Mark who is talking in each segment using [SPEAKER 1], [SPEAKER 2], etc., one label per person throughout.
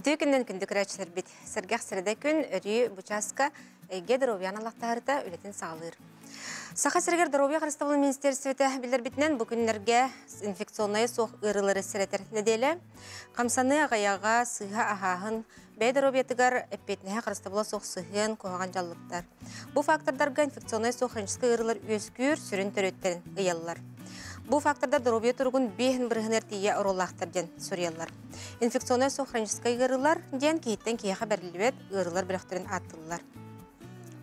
[SPEAKER 1] Үтүө күнүнэн күндү көрөөччүлэрбит. Сэргэх сэрэдэ күн өрүү бу чааска эйгэ доруобуйаны аллахтаһарыта үлэтин саҕалыыр. Саха сиригэр доруобуйа харыстабылын министиэристибэтэ биллэрбитинэн бу күннэргэ инфекционнайа суох ыарыылары сэрэтэр нэдиэлэ. Хамсаныы аҕыйаҕа, сыыһа аһааһын, бэйэ доруобуйатыгар эппиэтинэһэ харыстабыла суох сыһыан, куһаҕан дьаллыктар. Бу фактордарга инфекционнай суох хроническай ыарыылар үөскүүр сүрүн төрүөттэрин ыйаллар. Бу фактордар доруобуйа туругун биэһин бырыһыгар тиийэ оруоллаахтар диэн суруйаллар. Инфекционнай суох хроническай ыарыылар диэн киһиттэн киһиэхэ бэриллибэт ыарыылар бөлөхтөрүн ааттыыллар.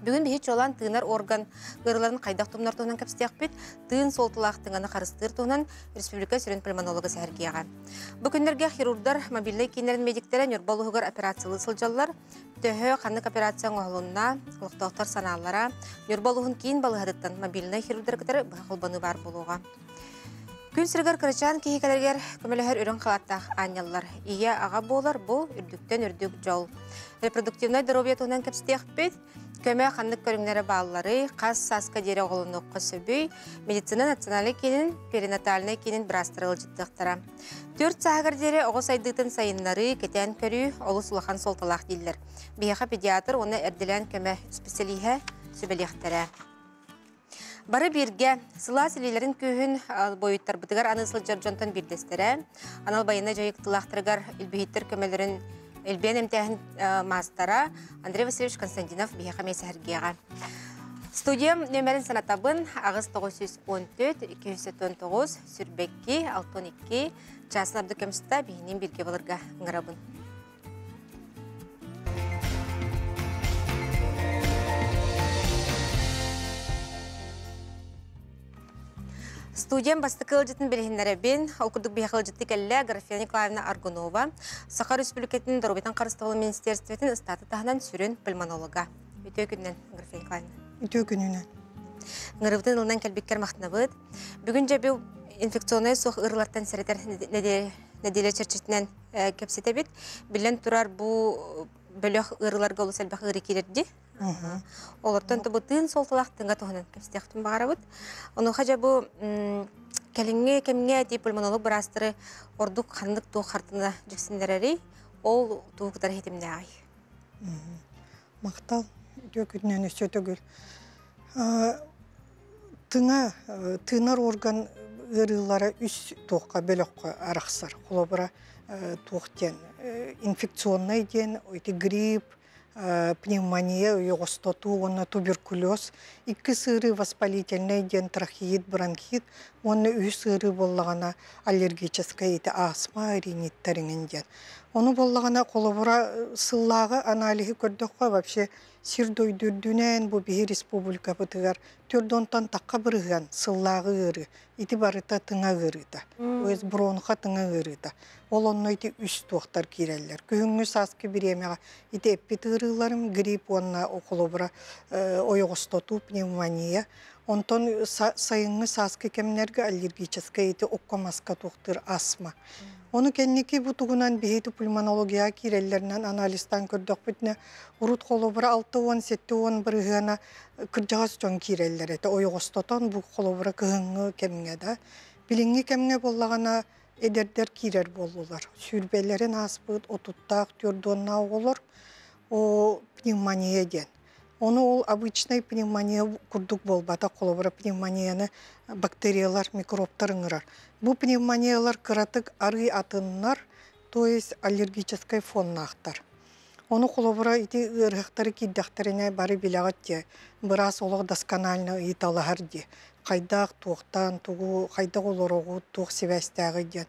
[SPEAKER 1] Бүгүн биһи чуолаан тыынар орган ыарыыларын хайдах тумнар туһунан кэпсэтиэхпит, тыын суолталаах тыҥаны харыстыыр туһунан республика сүрүн пульмонолога сэһэргиэҕэ. Бу күннэргэ хирурдар мобильнай кииннэрин медиктэрэ Ньурба улууһугар операциялыы сылдьаллар. Төһө ханнык операция оҥоһулунна, олохтоохтор санаалара Ньурба улууһун киин балыыһатыттан мобильнай хирурдары кытары быһа холбонуу баар буолуоҕа. Күн сиригэр кырачаан киһи кэлэригэр көмөлөһөр үрүҥ халааттаах аанньаллар. Ийэ, аҕа буолар бу үрдүктэн үрдүк дьол. Репродуктивнай доруобуйа туһунан кэпсэтиэхпит. Көмө ханнык көрүҥнэрэ баалларый, хас сааска диэри оҕолонуохха сөбүй, медицина национальнай киинин, перинатальнай киинин быраастара ыалдьыттыахтара. Түөрт сааһыгар диэри оҕо сайдыытын сайыннарыы, кэтээн көрүү олус улахан суолталаах дииллэр. Биһиэхэ педиатр уонна эрдэлээн көмө исписэлииһэ сүбэлиэхтэрэ. Бары бииргэ сылаас илиилэрин күүһүн буойуттарбытыгар аны сылдьар дьонтон биирдэстэрэ, анал байыаннай дьайыктылаахтарыгар илбиһиттэр көмөлөрүн илбиэн эмтээһин маастара Андрей Васильевич Константинов биһиэхэ эмиэ сэһэргиэҕэ. Студиям нүөмэрин санатабын 8 914 219 22 62 чаасын ордук кэмситэ биһинин бииргэ былырга ыҥырабын. Студиям бастакы ыалдьытын билиһиннэрэбин. Ол курдук биһиэхэ ыалдьытты кэллэ Графина Николаевна Аргунова, Саха Республикатын доруобуйатын харыстабылын министерствотын ыстааты таһынан сүрүн пульмонолога. Үтүө күнүнэн, Графина Николаевна.
[SPEAKER 2] Үтүө күнүнэн.
[SPEAKER 1] Ыҥырыбытын ылынан кэлбиккэр махтанабыт. Бүгүн дьэ бу инфекционнай суох ыарыылартан сэрэтэр нэдиэлэ чэрчитинэн кэпсэтэбит. Биллэн турар, бу бөлөх ыарыыларга олус элбэх ыарыы киирэрди. Олортон бу тыын суолталаах тыҥа туһунан кэпсэтиэхпин баҕарабыт. Онуоха дьэ бу кэлиҥҥи кэмҥэ тип пульмонолог быраастары ордук ханнык туох хартына дьиксиннэрэрий, ол тугу кытары ситимнээҕий?
[SPEAKER 2] Махтал, үтүө күнүнэн өссө төгүл. Тыҥа, тыынар орган ыарыылара үс туохха бөлөххө арахсар. Холобура, туох диэн инфекционнай диэн ити грипп, пневмония, уйуҕастатыы уонна туберкулез. Иккис ыарыы воспалительнай диэн трахеит, бронхит уонна үһүс ыарыы буоллаҕына аллергическай ити астма, риниттэр иҥин диэн. Ону буоллаҕына холобура сыллааҕы аналиһы көрдөххө вообще сир дойду үрдүнэн бу биһи республикабытыгар 40-тан тахха бырыһыан сыллааҕы ыарыы. Ити барыта тыҥа ыарыыта. То есть бронха тыҥа ыарыыта. Ол онно ити үс туохтар киирэллэр. Күһүҥҥү сааскы бириэмэҕэ ити эппит ыарыыларым грипп уонна холобура ойоҕостотуу пневмония. Онтон сайыҥҥы сааскы кэмнэргэ аллергическай ити окко маска туохтуур астма. Ону кэнники бу тугунан биһиги пульмонологияҕа киирэллэринэн анализтаан көрдөхпүтүнэ, урут холобура 60-70 бырыһыана кырдьаҕас дьон киирэллэр этэ. Ойоҕостотон бу холобура кыһыҥҥы кэмҥэ да. Билиҥҥи кэмҥэ буоллаҕына эдэрдэр киирэр буоллулар. Сүүрбэлэрин ааспыт 30-таах 40-наах оҕолор о пневмония диэн. Ону ол обычный пневмония курдук буолбатах, холобура пневмонияны бактериялар, микробтар ыҥырар. Бу пневмониялар кыратык арыы атыннар, то есть аллергическай фоннаахтар. Ону холобура ити ыарыһахтары киирдэхтэринэ бары билэҕит дии, быраас олох досконально ыйыталаһар дии. Хайдах, туохтан, тугу, хайдах олороҕут, туох сибээстээҕий диэн.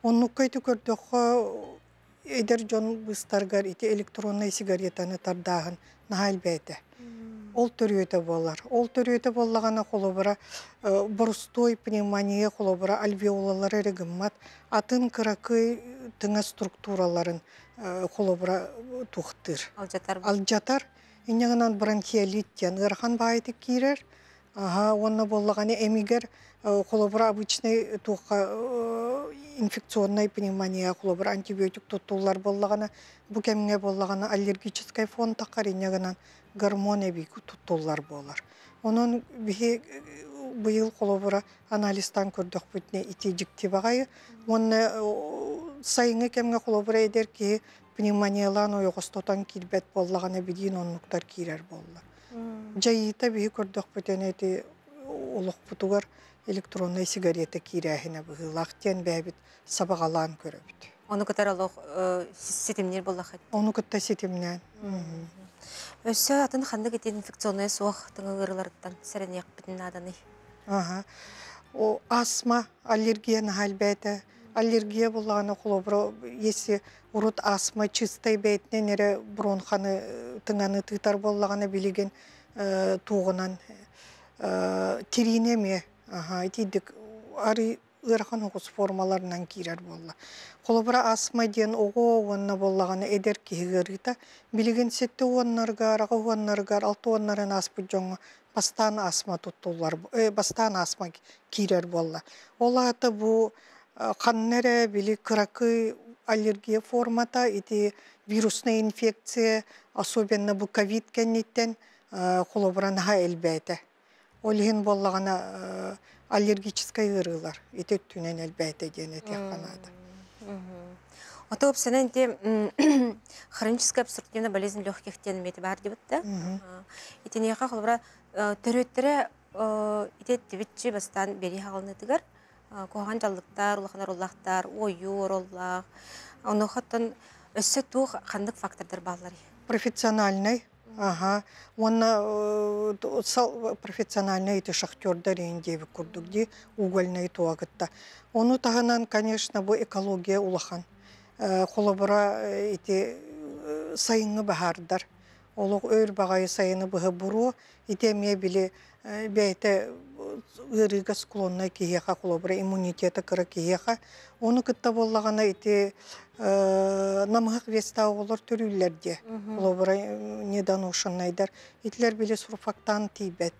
[SPEAKER 2] Оннукка ити көрдөххө эдэр дьон быыстарыгар ити электроннай сигаретаны тардааһын наһаа элбээтэ. Ол төрүөтэ буолар. Ол төрүөтэ буоллаҕына холобура борустуой пневмония холобура альвеолалары эрэ гыммат, атын кыракый тыҥа структураларын холобура туохтыыр.
[SPEAKER 1] Алдьатар.
[SPEAKER 2] Алдьатар. Инньэ гынан бронхиолит диэн ыарахан баайытык киирэр. Аха, уонна буоллаҕына эмигэр холобура обычный туохха инфекционный пневмония холобура антибиотик туттуллар буоллаҕына, бу кэмҥэ буоллаҕына аллергическай фон таххар инньэ гынан гормон эбии туттуллар буолар. Онон биһи быйыл холобура анализтаан көрдөхпүтүнэ ити дьикти баҕайы. Уонна сайыҥҥы кэмҥэ холобура эдэр киһи. Пневмониялаан ойоҕостотон киирбэт буоллаҕына билиин оннуктар киирэр буолла. Дьайыыта биһи көрдөхпүтүнэ ити олохпутугар электроннай сигарета киирээһинэ быһыылаах диэн бэйэбит сабаҕалаан көрөбүт.
[SPEAKER 1] Ону кытары олох ситимниир буоллаххыт.
[SPEAKER 2] Ону кытта ситимнээн.
[SPEAKER 1] Өссө атын ханнык ити инфекционнай суох тыҥа ыарыыларыттан сэрэниэхпитин нааданый?
[SPEAKER 2] Аха. О, астма, аллергия наһаа элбээтэ. Аллергия буллаҕына холобура, если урут астма чистай бэйэтинэн эрэ бронханы тыҥаны тыытар буоллаҕына билигин туоҕунан тириини эмиэ аха итийдик арый ыарахан оҕус формаларынан киирэр буолла. Холобура, астма диэн оҕо уонна буоллаҕына эдэр киһи ыарыыта билигин 70-нарыгар, 80-нарыгар, 60-нарын ааспыт дьоҥҥо бастаан астма туттуллар, бастаан астма киирэр буолла. Ол аата бу ханна эрэ били кыракый аллергия формата, ити вирусная инфекция, особенно бу ковид кэнниттэн холобура наһаа элбээтэ. Ол иһин буоллаҕына аллергическай ыарыылар ити өттүнэн элбээтэ диэн этиэххэ наада.
[SPEAKER 1] Ото уопсанан ити хроническая обструктивная болезнь легких диэн эмиэ баар диэбит да. Итиниэхэ холобура төрүөттэрэ ити эттибитчи бастаан биэрии хаҕылынытыгар куһаҕан дьаллыктар, улахан оруоллаахтар, уойуу оруоллаах. Онуохаттан өссө туох ханнык фактордар баалларый?
[SPEAKER 2] Профессиональный Аха. Уонна профессиональный ити шахтердар иин диэбит курдук дии угольный туа кытта. Ону таһынан, конечно, бу экология улахан. Холобура ити сайыҥҥы баһаардар. Олох өр баҕайы сайыны быһа буруо, ити эмиэ били бэйэтэ ыарыыга склоннай киһиэхэ, холобура иммунитета кыра киһиэхэ. Ону кытта буоллаҕына ити намыһах вестаах оҕолор төрүүллэр диэ. Холобура недоношеннайдар. Итилэр били сурфактан тиийбэт.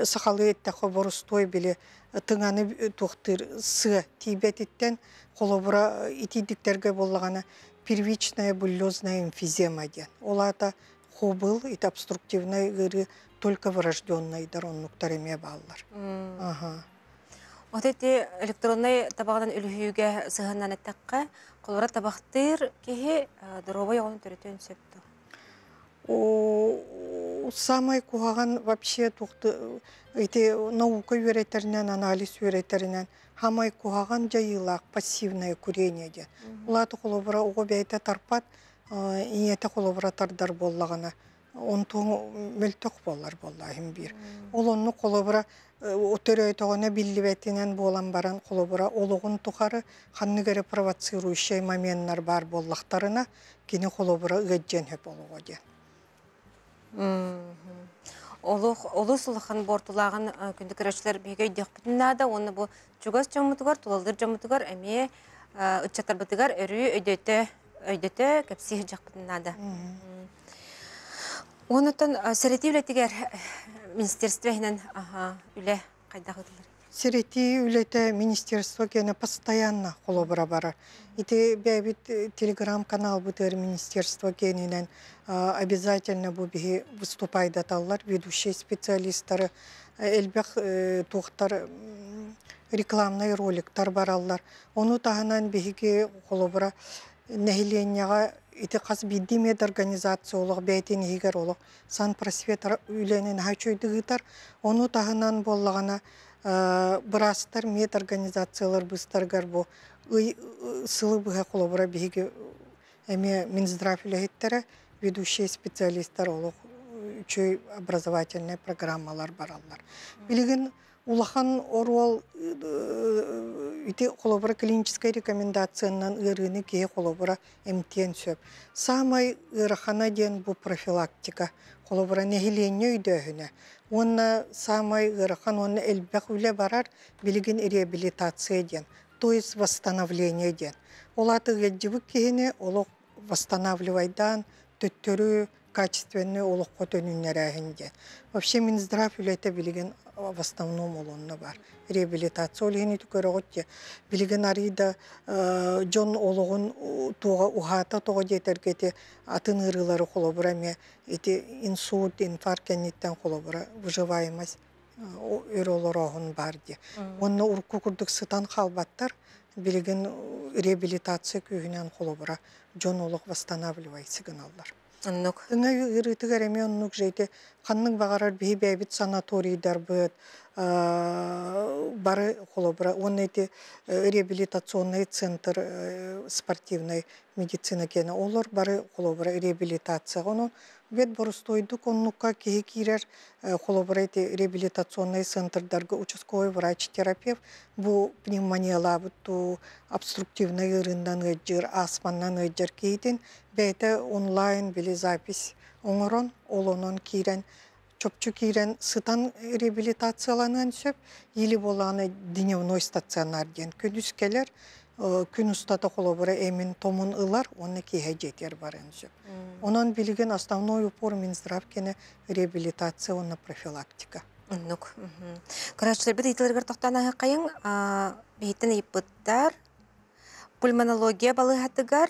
[SPEAKER 2] Сахалыы эттэххэ борустуой били тыҥаны туохтыыр сыа тиийбэтиттэн холобура итийдиктэргэ буоллаҕына первичная буллезная эмфизема диэн. Ол аата хобыл, ити обструктивнай ыарыы только врожденныйдар оннуктар эмиэ бааллар. Аха.
[SPEAKER 1] Вот эти электроннай табаҕынан үлүһүйүүгэ сыһыаннан эттэххэ, холобура табахтыыр киһи доруобай оҕону төрөтүөн сөп дуо?
[SPEAKER 2] Самай куһаҕан вообще тухты ити наука үөрэтэринэн, анализ үөрэтэринэн хамай куһаҕан дьайыылаах пассивное курение диэн. Улааты холобура оҕо бэйэтэ тарпат, ийэтэ холобура тардар буоллаҕына, онтуҥ мөлтөх буоллар буоллаһым биир. Ол оннук холобура төрөөтөҕүнэ биллибэтинэн буолан баран холобура олоҕун тухары ханнык эрэ провоцирующай моменнар баар буоллахтарына кини холобура ыаддьан хөп олоҕо диэн.
[SPEAKER 1] Олох олус улахан буортулааҕын күндү көрөөччүлэр биһиги өйдүөхпүтүн наада уонна бу чугас дьоммутугар, тулалыыр дьоммутугар эмиэ ыччаттарбытыгар өрүү өйдөтө өйдөтө кэпсии сылдьыахпытын наада. Онуттан сэрэтии үлэтигэр министерство иһинэн үлэ хайдах ыытыллар?
[SPEAKER 2] Сэрэтии үлэтэ министерство киэнэ постоянно холобура барар. Ити бэйэбит телеграм-каналбытыгар министерство киэнинэн обязательно бу биһи выступайдаталлар, ведущие специалисттары, элбэх туохтар рекламный роликтар бараллар. Ону таһынан биһиги холобура нэһилиэнньэҕэ ити хас биирдии медорганизация олох бэйэтин иһигэр олох санпросвет үлэни наһаа үчүгэйдик ыытар. Ону таһынан буоллаҕына быраастар медорганизациялар быыстарыгар бу ый сылы быһа холобура биһиги эмиэ Минздрав үлэһиттэрэ, ведущие специалисттар олох үчүгэй образовательнай программалар бараллар. Билигин улахан оруол ити холобура клиническай рекомендациянан ыарыыны киһи холобура эмтиэн сөп. Саамай ыарахана диэн бу профилактика. Холобура нэһилиэнньэ өйдөөһүнэ. Уонна саамай ыарахан уонна элбэх үлэ барар билигин реабилитация диэн, то есть восстановление диэн. Ол аата ыалдьыбыт киһини олох восстанавливайдаан төттөрү качественный олоххо төнүннэрээһин диэн. Вообще Минздрав үлэтэ билигин в основном олонно бар. Реабилитация ол иһин ити көрөҕүт дии. Билигин арыйда дьон олоҕун туоҕа уһаата тоҕо диэтэргэ ити атын ыарыылары холобура эмиэ ити инсульт, инфаркт кэнниттэн холобура выживаемость өр олорооһун бар дии. Уонна урукку курдук сытан хаалбаттар. Билигин реабилитация күүһүнэн холобура Дьон олох восстанавливается гыналлар.
[SPEAKER 1] Оннук.
[SPEAKER 2] Тыҥа ыарыытыгар эмиэ оннук же ити ханнык баҕарар биһи бэйэбит санаторийдарбыт бары холобура уонна ити реабилитационный центр спортивной медицина киэнэ олор бары холобура реабилитацияҕа онон бэт боростуойдук оннукка киһи киирэр холобура ити реабилитационный центрдарга участковый врач-терапевт бу пневмониялаабыт дуу обструктивнай ыарыынан ыалдьыыр астманнан ыалдьар киһитин бэйэтэ онлайн били запись оҥорон ол онон киирэн чопчу киирэн сытан реабилитацияланыан сөп или буолааны дневной стационар диэн күнүс кэлэр күн устата холобура эмин томун ылар уонна киэһэ дьиэтигэр барыан сөп. Онон билигин основной упор Минздрав кэнэ реабилитация уонна профилактика.
[SPEAKER 1] Оннук. Көрөөччүлэрбит ыйытыыларыгар тохтоон аһыаххайыҥ. Биһиттэн ыйыппыттар. Пульмонология балыыһатыгар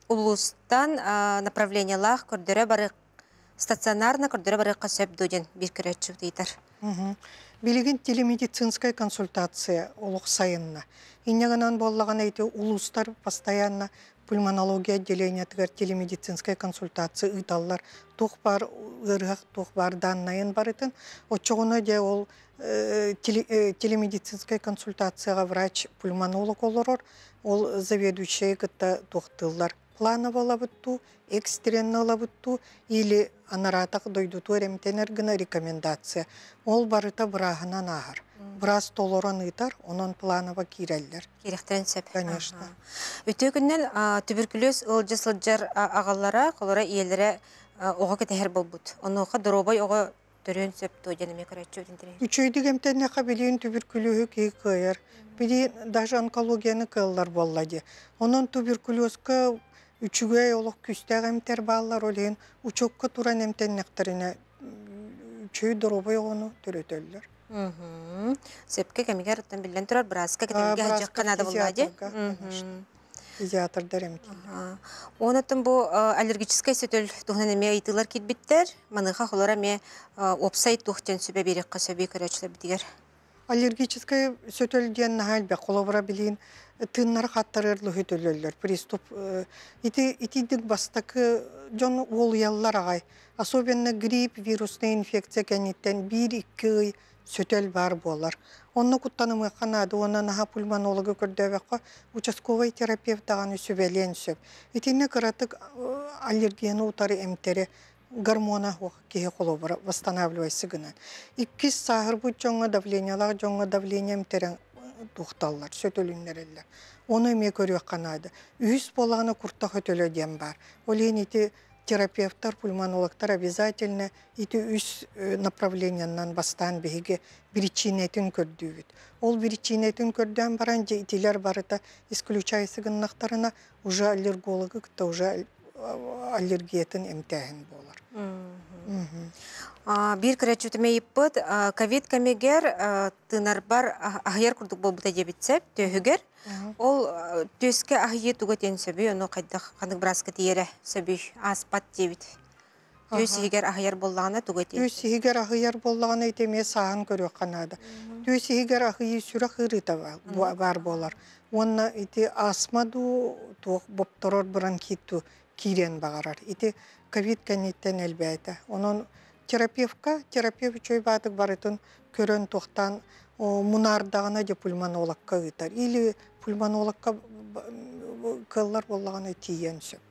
[SPEAKER 1] улуустан направлениелаах көрдөрө бары стационарно көрдөрө барыахха сөп дуо диэн биир көрөөччү ыйытар.
[SPEAKER 2] Билигин телемедицинская консультация олох сайынна. Инньэ гынан буоллаҕына ити улуустар постоянно пульмонология отделениетыгар телемедицинская консультация ыыталлар. Туох баар ыарыһах, туох баар даннайын барытын. Оччоҕуна дьэ ол телемедицинская консультацияҕа врач пульмонолог олорор, ол заведующайы кытта туохтыыллар. Планово ылабыт дуу, экстренно ылабыт дуу или анараатах дойдутугар эмтэнэр гына рекомендация. Ол барыта бырааһынан ааһар. Быраас толорон ыытар, онон планово киирэллэр.
[SPEAKER 1] Киирэхтэрин сөп.
[SPEAKER 2] Конечно.
[SPEAKER 1] Үтүө күннэн түбүркүлүөс ыалдьа сылдьар аҕаллара, холоро ийэлэрэ оҕо кэтэһэр буолбут. Онуоха доруобай оҕо төрүөн сөп дуо диэн эмиэ көрөөччүбүт интэриэһиргиир.
[SPEAKER 2] Үчүгэйдик эмтэннэххэ билигин туберкулезу киһи кыайар. Билигин даже онкологияны кыаллар буолла дии. Онон туберкулезка үчүгэй олох күүстээх эмтэр бааллар, ол иһин учуокка туран эмтэннэхтэринэ үчүгэй доруобай оҕону төрөтөллөр.
[SPEAKER 1] Сөпкө кэмигэр оттон биллэн турар бырааска кэтэмгэ
[SPEAKER 2] Бырааска
[SPEAKER 1] сылдьыахха наада буоллаҕа дии.
[SPEAKER 2] фтизиатрга, конечно. Фтизиатрдар эмтииллэр.
[SPEAKER 1] Онон бу аллергическай сөтөл туһунан эмиэ ыйытыылар киирбиттэр. Маныаха холоро эмиэ уопсай туох диэн сүбэ биэриэххэ сөбүй көрөөччүлэрбитигэр?
[SPEAKER 2] Аллергическай сөтөл диэн наһаа элбэх. Холобура билигин тыыннары хаттарыар лөһүтөлөллөр. Приступ ити итийдик бастакы дьон уолуйаллар аҕай. Особенно грипп, вирусная инфекция кэнниттэн биир-икки ый сөтөл баар буолар. Онно куттанымыахха наада уонна наһаа пульмонологы көрдөөбөххө участковай терапевт даҕаны сүбэлиэн сөп. Итиннэ кыратык аллергияны утары эмтэри гормона киһи холобура восстанавливайся гынан. Иккис сааһырбыт дьоҥҥо давлениялаах дьоҥҥо давление эмтэрин туохталлар, сөтөлүннэрэллэр. Ону эмиэ көрүөххэ наада. Үһүс буоллаҕына куртах өтөлө диэн баар. Ол иһин ити терапевтар, пульмонологтар обязательно ити үс направлениянан бастаан биһиги биричиинэтин көрдүүбүт. Ол биричиинэтин көрдөөн баран дьэ итилэр барыта исключайсы гыннахтарына уже аллергологы кытта уже аллергиятын эмтээһин буолар.
[SPEAKER 1] Биир көрөөччүтүмэ ыйыппыт ковид кэмигэр тыынарбар аһыйар курдук буолбута диэбит сөп түөһүгэр. Ол түөскэ аһыйыы туга диэн сөбүй, ону хайдах ханнык бырааска тиийэрэ сөбүй, ааспат диэбит. Түөс иһигэр аһыйар буоллаҕына туга диэн?
[SPEAKER 2] Түөс иһигэр аһыйар буоллаҕына ити эмиэ сааһын көрүөххэ наада. Түөс иһигэр аһыйыы сүрэх ыарыыта баар буолар. Уонна ити астма дуу, туох бопторор бронхит дуу киириэн баҕарар. Ити ковид кэнниттэн элбээтэ. Онон терапевка, терапевт үчүгэй баатык барытын көрөн туохтаан мунаардаҕына дьэ пульмонологка ыытар. Или пульмонологка кыаллар буоллаҕына тиийэн сөп.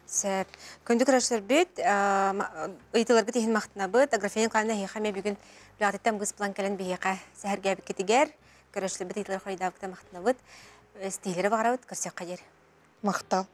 [SPEAKER 1] Сөп. Күндү көрөөччүлэрбит, ыйытыыларгыт иһин махтанабыт. Аграфена Николаевна эһиэхэ эмиэ бүгүн үлэҕититтэн быыс булан кэлэн биһиэхэ сэһэргээбиккитигэр, көрөөччүлэрбит ыйытыылары хоруйдаабыккыта махтанабыт. Истиилэри баҕарабыт, көрсүөххэ диэри.
[SPEAKER 2] Махтал.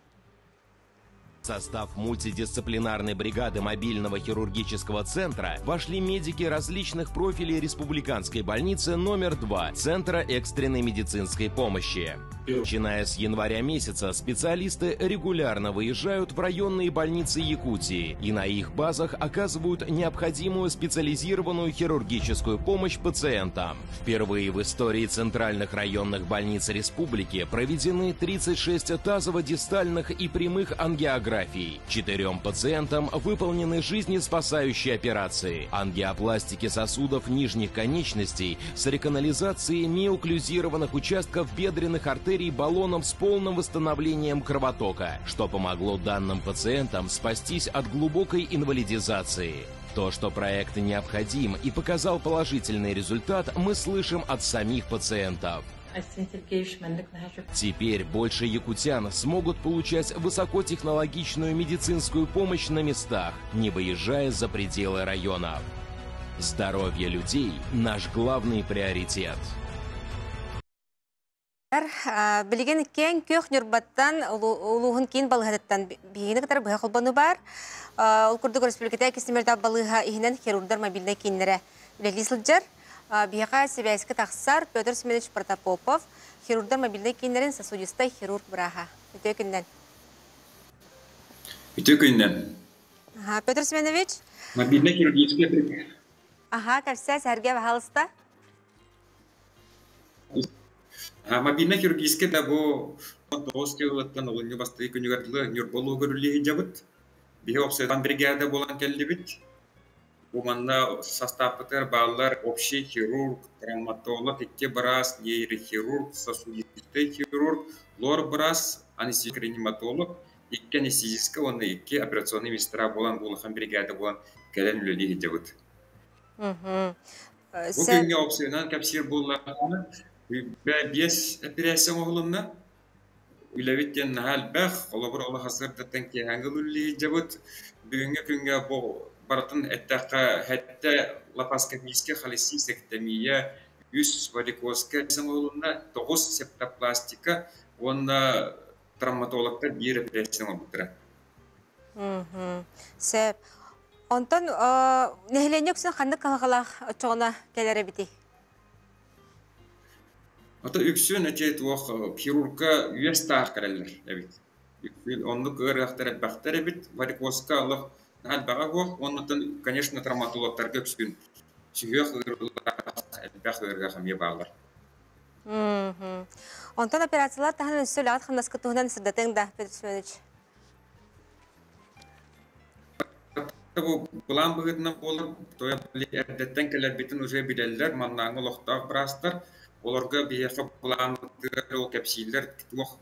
[SPEAKER 3] В состав мультидисциплинарной бригады мобильного хирургического центра вошли медики различных профилей Республиканской больницы номер 2 Центра экстренной медицинской помощи. Начиная с января месяца специалисты регулярно выезжают в районные больницы Якутии и на их базах оказывают необходимую специализированную хирургическую помощь пациентам. Впервые в истории центральных районных больниц республики проведены 36 тазово-дистальных и прямых ангиографий. ангиографией. 4 пациентам выполнены жизнеспасающие операции. Ангиопластики сосудов нижних конечностей с реканализацией неоклюзированных участков бедренных артерий баллоном с полным восстановлением кровотока, что помогло данным пациентам спастись от глубокой инвалидизации. То, что проект необходим и показал положительный результат, мы слышим от самих пациентов. Теперь больше якутян смогут получать высокотехнологичную медицинскую помощь на местах, не выезжая за пределы районов. Здоровье людей – наш главный приоритет.
[SPEAKER 1] Билигин киэҥ күөх Ньурбаттан улууһун киин балыыһатыттан биһигини кытары быһа холбонуу баар. Ол курдук өрөспүүбүлүкэтэ кисимэрдээх балыыһа иһинэн хирурдар мобильнай кииннэрэ үлэлии сылдьар. Биһиэхэ сибээскэ тахсар Петр Семенович Протопопов, хирурдар мобильнай кииннэрин сосудистай хирург бырааһа. Үтүө күннэн.
[SPEAKER 4] Үтүө күннэн.
[SPEAKER 1] Петр Семенович.
[SPEAKER 4] Мобильнай хирургическая.
[SPEAKER 1] Аха, кэпсээ, сэргэ баһалыста.
[SPEAKER 4] Мобильнай хирургическая да бу 9 килоттан олунньу бастакы күнүгэр дылы Ньурба улууһугар үлэлии сылдьабыт. Биһи уопсайдан бригада буолан кэллибит. Бу манна састааппытыгар бааллар общий хирург, травматолог, икки быраас, нейрохирург, сосудистый хирург, лор-быраас, анестезиолог, икки анестезистка уонна икки операционный медсестра буолан бу улахан бригада буолан кэлэн үлэлии сылдьабыт. Бу күҥҥэ уопсайынан кэпсиир буоллахпына, 5 операция оҥоһулунна. Үлэбит диэн наһаа элбэх, холобур олох сарсыардаттан киэһээҥҥи үлэлии сылдьабыт. Бүгүҥҥү күҥҥэ бу барытын эттэххэ, сэттэ лапароскопическай холецистэктомия, 3 варикозка оҥоһулунна, 9 септопластика уонна травматологтар биир операция оҥорбуттара.
[SPEAKER 1] Сөп. Онтон нэһилиэнньэ үксүн ханнык кыһалҕалаах оччоҕуна кэлэр эбитий?
[SPEAKER 4] Ото үксүн эти туох хирургка үөс таах кэлэллэр эбит. Үксүн оннук ыарыһахтар элбэхтэр эбит. Варикозка олох элбэҕэ суох. Оннуттан, конечно, травматологтарга үксүн сүһүөх ыарыылаах элбэх ыарыһах эмиэ бааллар.
[SPEAKER 1] Онтон операциялар таһынан өссө үлэҕит хамнаскыт туһунан сырдатыаҥ да, Петр Семенович?
[SPEAKER 4] Бу былаан быһыытынан буолар, тоойо эрдэттэн кэлэрбитин уже билэллэр, маннааҥы олохтоох быраастар. Олорго биһиэхэ былааммытыгар ол кэпсииллэр, туох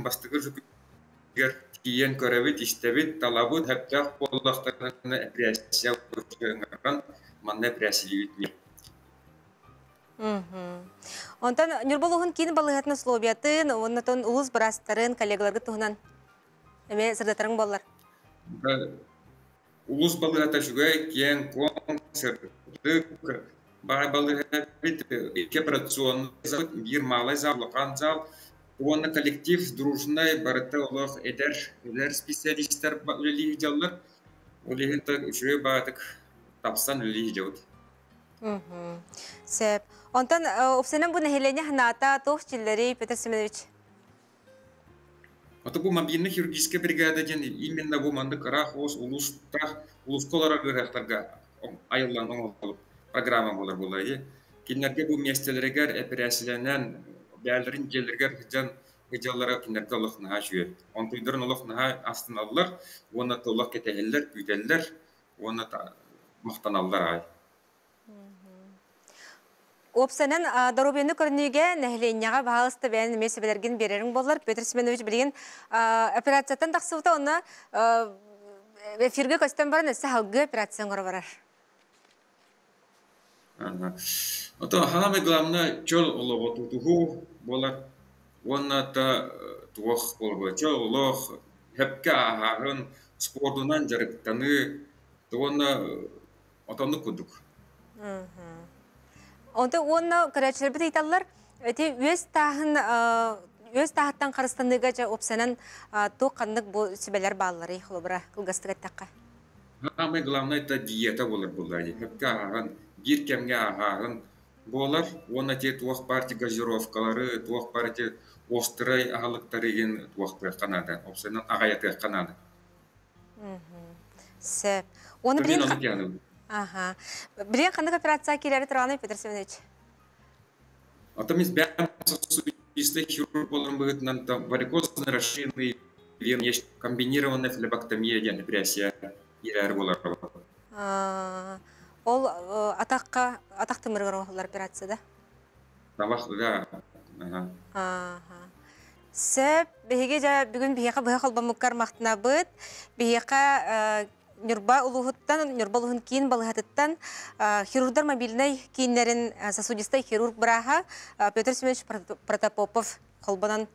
[SPEAKER 4] бастакы күнүгэр тиийэн көрөбүт, истэбит, талабыт, сөптөөх буоллахтарына эпэрээссийэ ыҥыран манна эпэрээссийэлиибит.
[SPEAKER 1] Онтон Ньурба улууһун киин балыыһатын условиятын, уонна улуус быраастарын, коллегаларгыт туһунан эмиэ сырдатарыҥ буоллар.
[SPEAKER 4] Улуус балыыһата үчүгэй, киэҥ-куоҥ, сырдык, баай балыыһа эбит, икки операционный зал, биир малый зал, улахан зал, уонна коллектив дружный, барыта олох эдэр, эдэр специалистар үлэлии сылдьаллар. Ол иһин үчүгэй баҕатык тапсан үлэлии сылдьабыт.
[SPEAKER 1] Сөп. Онтон уопсайынан бу нэһилиэнньэ санаата туох чиллэрий, Петр Семенович?
[SPEAKER 4] Ото бу мобильный хирургическая бригада диэн именно бу маннык ыраах уус улуустаах улууска олорор ыарыһахтарга айыллан оҥоһуллубут программа буолар буолла. Кинилэргэ бу миэстэлэригэр эпэрээссийэлэнэн бэйэлэрин дьиэлэригэр сылдьан сылдьаллара кинилэргэ олох наһаа үчүгэй. Онтуйдарын олох наһаа астыналлар уонна олох кэтэһэллэр, күүтэллэр уонна махтаналлар аҕай.
[SPEAKER 1] Уопсайынан доруобуйаны көрүнүүгэ нэһилиэнньэҕэ баһаалыста бэйэн эмиэ сүбэлэргин биэрэриҥ буоллар. Петр Семенович билигин операцияттан тахсыбыта онно эфиргэ көстөн баран өссө салгыы операция оҥоро барар.
[SPEAKER 4] Ото самое главное чөл олоҕу тутуһуу буолар уонна та туох буолар чөл олох сөпкө ааһааһын спордунан дьарыктаныы уонна отоннук курдук.
[SPEAKER 1] Онто уонна көрөөччүлэрбит ыйыталлар, эти үөс тааһын үөс тааһыттан харыстаныыга дьэ уопсайынан туох ханнык бу сүбэлэр баалларый холобура кылгастык эттэххэ?
[SPEAKER 4] Самое главное это диета буолар буолла дии. Сөпкө ааһан, биир кэмҥэ ааһааһын буолар. Уонна те туох баар эти газировкалары, туох баар эти острай аһылыктары игин туохтуохха наада. Уопсайынан аҕайатыахха наада.
[SPEAKER 1] Сөп. Уонна билигин Аха. Билигин ханнык операция киирээри тураҕыный, Петр Семенович?
[SPEAKER 4] Ото мин бэйэм Сосудистый хирург буоларын быһыытынан варикозно расширенный вен есть комбинированная флебоктомия диэн эпэрээссийэ киирээри буолар.
[SPEAKER 1] Ол атахха атах тымырыгар оҥоһуллар операция да?
[SPEAKER 4] Табах да.
[SPEAKER 1] Сөп, биһиги дьэ бүгүн биһиэхэ быһа холбоммуккар махтанабыт. Биһиэхэ Ньурба улууһуттан, Ньурба улууһун киин балыыһатыттан хирурдар мобильнай кииннэрин сосудистай хирург бырааһа Петр Семенович Протопопов холбонон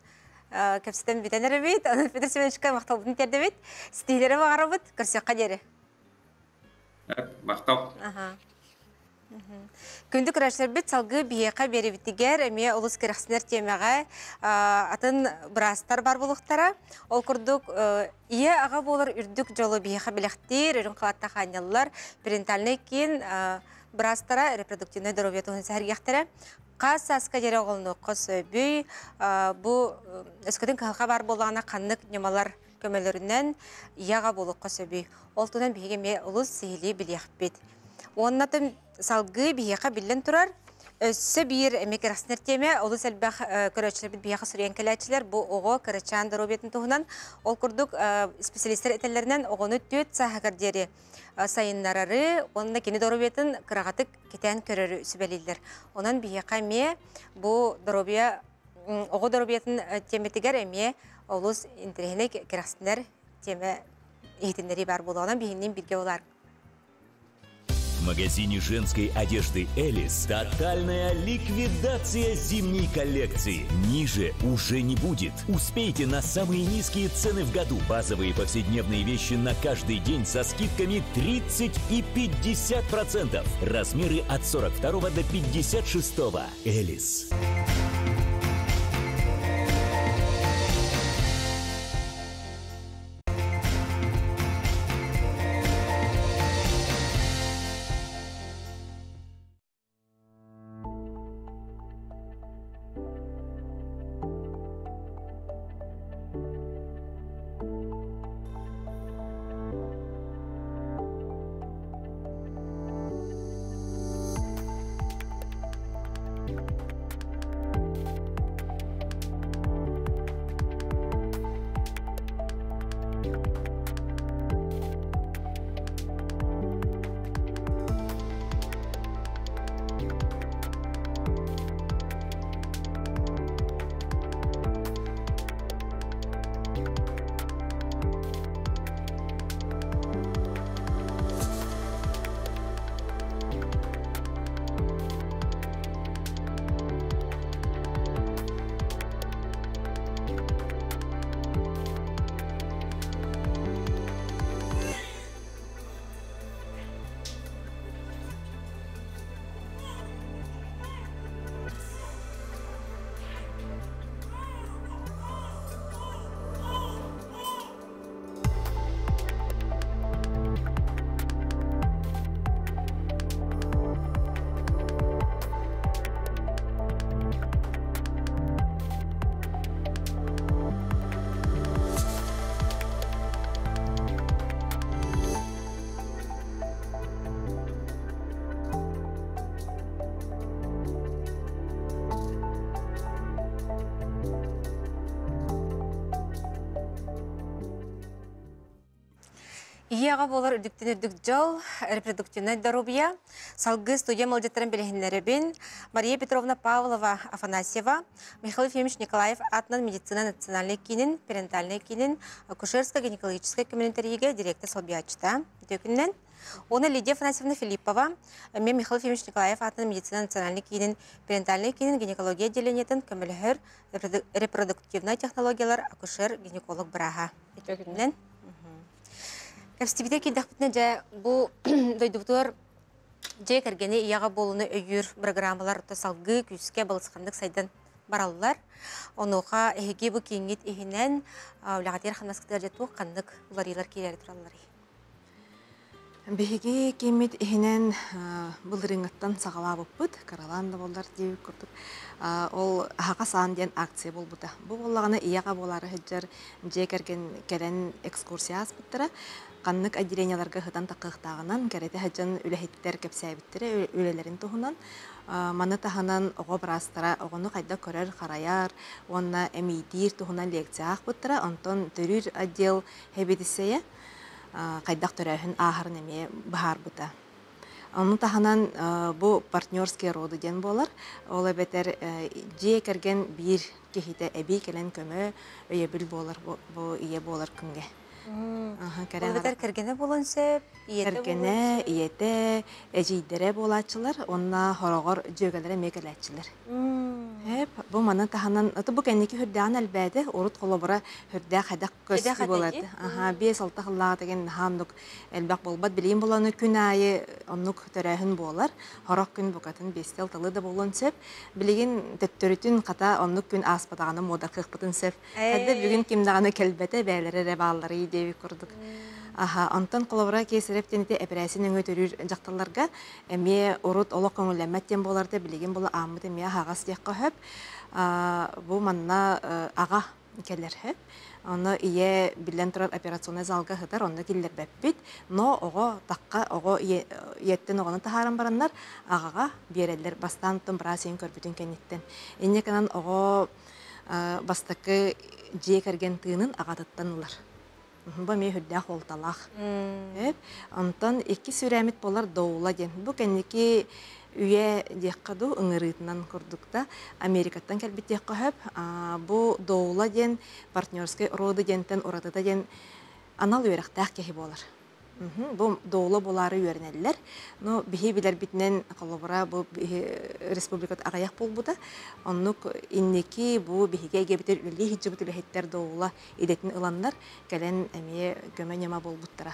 [SPEAKER 1] кэпсэтэн бүтэн эрэбит. Онон Петр Семеновичка махталбытын тиэрдэбит. Ситиһиилэри баҕарабыт. Көрсүөххэ диэри.
[SPEAKER 4] Махтал.
[SPEAKER 1] Күндү көрөөччүлэрбит салгыы биһиэхэ биэрибитигэр эмиэ олус кэрэхсэнэр тиэмэҕэ атын быраастар бар буолуохтара. Ол курдук ийэ аҕа буолар үрдүк дьолу биһиэхэ бэлэхтиир, үрүҥ халааттаах аанньаллар, перинатальнай киин быраастара репродуктивнай доруобуйа туһун сэһэргиэхтэрэ. Хас сааска диэри оҕолонуохха сөбүй, бу өскөтүн кыһалҕа баар буоллаҕына ханнык ньымалар көмөлөрүнэн ийэ аҕа буолуохха сөбүй. Ол туһунан биһиги эмиэ олус сиһилии билиэхпит. Уонна салгыы биһиэхэ биллэн турар, өссө биир эмиэ кэрэхсэнэр тиэмэ, олус элбэх көрөөччүлэрбит биһиэхэ суруйан кэлээччилэр бу оҕо кырачаан доруобуйатын туһунан. Ол курдук специалистэр этэллэринэн оҕону түөрт сааһыгар диэри сайыннарары уонна кини доруобуйатын кыраҕатык кэтээн көрөрү сүбэлииллэр. Онон биһиэхэ эмиэ бу доруобуйа оҕо доруобуйатын тиэмэтигэр эмиэ олус интэриэһинэй кэрэхсэнэр тиэмэ иһитиннэрии баар буолуоҕунан биһинниин бииргэ буолаар.
[SPEAKER 5] В магазине женской одежды «Элис» тотальная ликвидация зимней коллекции. Ниже уже не будет. Успейте на самые низкие цены в году. Базовые повседневные вещи на каждый день со скидками 30 и 50%. Размеры от 42 до 56. «Элис».
[SPEAKER 1] Ийэҕэ буолар үрдүктэн үрдүк дьол, репродуктивнай доруобуйа. Салгыы студия мэлдьэттэрин билиһиннэрэбин. Мария Петровна Павлова Афанасьева, Михаил Ефимович Николаев аатынан медицина национальнай киинин, перинатальнай киинин, акушерско-гинекологическай көмөнү тэрийиигэ директор солбуйааччыта. Үтүө Уонна Лидия Афанасьевна Филиппова, эмиэ Михаил Ефимович Николаев аатынан медицина национальнай киинин, перинатальнай киинин гинекология отделениетын көмөлөһөр репродуктивнай технологиялар акушер-гинеколог бырааһа. Үтүө күнүнэн. Кэпсэтибитэ киирдэхпитинэ дьэ бу дойдубутугар дьиэ кэргэни ийэҕэ буолууну өйүүр программалар салгыы күүскэ балысханнык сайдан бараллар. Онуоха эһиги бу кииҥҥит иһинэн үлэҕитигэр хамнаскытыгар дьэ туох ханнык уларыйыылар киирээри туралларый?
[SPEAKER 6] Биһиги кииммит иһинэн былырыыҥҥыттан саҕалаабыппыт, кыралаан да буоллар диэбит курдук. Ол аһаҕас аан диэн акция буолбута. Бу буоллаҕына ийэҕэ буолаары сылдьар дьиэ кэргэн кэлэн экскурсия ааспыттара. Ханнык отделениеларга сытан таххыахтааҕынан кэрэтэ сылдьан үлэһиттэр кэпсээбиттэрэ үлэлэрин туһунан. Маны таһынан оҕо быраастара оҕону хайдах көрөр-харайар уонна эмиийдиир туһунан лекция аахпыттара. Онтон төрүүр отдел сэбиэдиссэйэ хайдах төрөөһүн ааһарын эмиэ быһаарбыта. Ону таһынан бу партнерские роды диэн буолар. Ол эбэтэр дьиэ кэргэн биир киһитэ эбии кэлэн көмө, өйөбүл буолар бу ийэ буолар күҥҥэ.
[SPEAKER 1] Ол эбэтэр кэргэнэ буолуон сөп, ийэтэ
[SPEAKER 6] Кэргэнэ, ийэтэ, эдьиийдэрэ буолааччылар уонна хороҕор дьүөгэлэрэ эмиэ кэлээччилэр. Эп, бу маны таһынан, бу кэнники хүрдээҕин элбээтэ, урут холобура хүрдээх хайдах көстүү буолар. Аха, 5-6 сыллааҕы деген наһаа оннук элбэх буолбат. Билигин буоланы күн аайы оннук төрөөһүн буолар. Хорох күн букатын биэстэ алталыы да буолуон сөп. Билигин төттөрүтүн хата оннук күн ааспатаҕына муодаркыахпытын сөп. Хадда бүгүн ким даҕаны кэлбэтэ, бээлэрэ эрэ баалларый диэбит курдук. Аха, онтон холобура кесарев диэн ити эпэрээсин өҥө төрүүр дьахталларга эмиэ урут олох көҥүллэммэт диэн буоларда билигин була ааммыт эмиэ аһаҕас диэххэ сөп. Бу манна аҕа кэлэр сөп. Онно ийэ биллэн турар операционнай залга сытар, онно киллэрбэппит. Но оҕо тахха оҕо ийэттэн оҕону таһааран бараннар аҕаҕа биэрэллэр бастаан оттон быраас ийэн көрбүтүн кэнниттэн. Инньэ гынан оҕо бастакы дьиэ кэргэн тыынын аҕатыттан ылар. Бу эмиэ үрдээх уолталаах. Онтон икки сүрээмит буолар доула диэн. Бу кэнники үйэ диэххэ дуу ыҥырыытынан курдук да Америкаттан кэлбит диэххэ сөп. Бу доула диэн партнерскай роды диэнтэн уратыта диэн анал үөрэхтээх киһи буолар. Бу доула буолаары үөрэнэллэр. Но биһи билэрбитинэн, холобура, бу республикат аҕыйах буолбута. Оннук инники бу биһиги эйгэбитигэр үлэлии сылдьыбыт үлэһиттэр доула идэтин ыланнар, кэлэн эмиэ көмө-ньыма буолбуттара.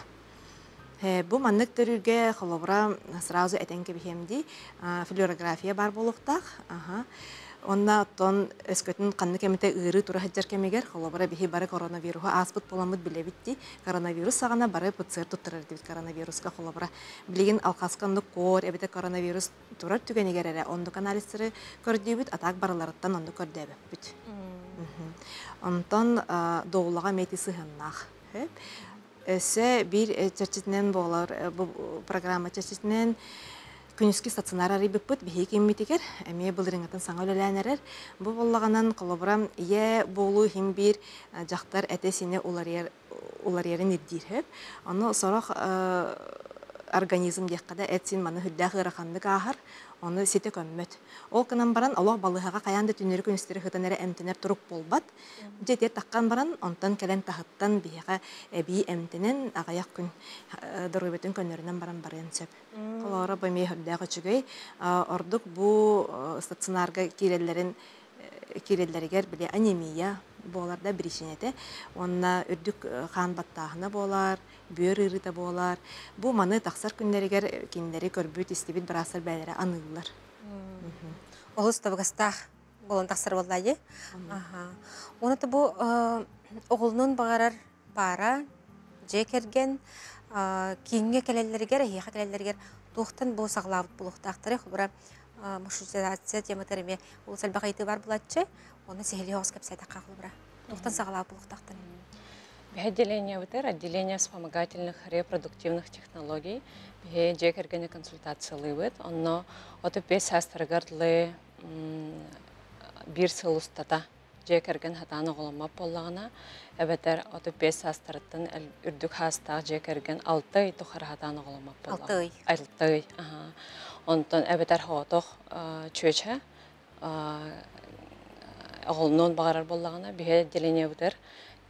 [SPEAKER 6] Бу маннык төрүүргэ холобура сразу этэн кэбиһиэм дии, флюорография баар буолуохтаах. Онно оттон өскөтүн ханнык эмитэ ыарыы тура сылдьар кэмигэр, холобура биһи бары коронавируһу ааспыт буоламмыт билэбит дии, коронавирус саҕана бары ПЦР туттарар этибит коронавируска холобура. Билигин алхаска оннук кор эбэтэр коронавирус турар түгэнигэр эрэ оннук анализтары көрдүүбүт, а так барыларыттан оннук көрдөөбөппүт. Онтон доулаҕа эмиэ ити сыһыаннаах. Өссө биир чэрчитинэн буолар бу программа чэрчитинэн күнүскү стационар арыйбыппыт биһиги киммитигэр эмиэ былырыыҥҥытын саҥа үлэлээн эрэр. Бу буоллаҕынан холобура ийэ буолуу иһин биир дьахтар этэ-сиинэ уларыйар уларыйарын ирдиир сөп. Ону сорох организм диэххэ да эт-сиин маны сүрдээх ыараханнык ааһар, ону ситэ көммөт. Ол гынан баран олох балыыһаҕа хайаан да түннэри күнүстэри сытан эрэ эмтэнэр турук буолбат. Дьэ ити таххан баран, онтон кэлэн таһыттан биһиэхэ эбии эмтэнэн аҕыйах күн доруобуйатын көннөрүнэн баран барыан сөп. Холоро бу эмиэ үрдээх үчүгэй. Ордук бу стационарга киирэллэрин киирэллэригэр били анемия буолар да биричиинэтэ уонна үрдүк хаан баттааһына буолар, бүөр ыарыыта буолар. Бу маны тахсар күннэригэр кинилэри көрбүт, истибит быраастар бэйэлэрэ аныыллар.
[SPEAKER 1] Олус табыгастаах буолан тахсар буолла дии. Уонна бу оҕолонун баҕарар паара, дьиэ кэргэн кииҥҥэ кэлэллэригэр, эһиэхэ кэлэллэригэр туохтан бу саҕалаабыт буолуохтаахтарый? Холобура, маршрутизация тематыгар эмиэ олус элбэх ыйытыы бар булаччы. Оны сиһилии оҕус кэпсээтэххэ холобура. Туохтан саҕалаабыт буолуохтаахтарый?
[SPEAKER 7] Биһи отделениебытыгар отделение вспомогательных репродуктивных технологий. Биһи дьиэ кэргэни консультациялыыбыт. Онно 35 саастарыгар дылы биир сыл устата дьиэ кэргэн сатаан оҕоломмот буоллаҕына, эбэтэр 35 саастарыттан үрдүк саастаах дьиэ кэргэн 6 ый тухары сатаан оҕоломмот буоллаҕына.
[SPEAKER 1] 6 ый.
[SPEAKER 7] 6 ый. Онтон эбэтэр соҕотох чүөчэ оҕолонуон баҕарар буоллаҕына, биһи отделениебытыгар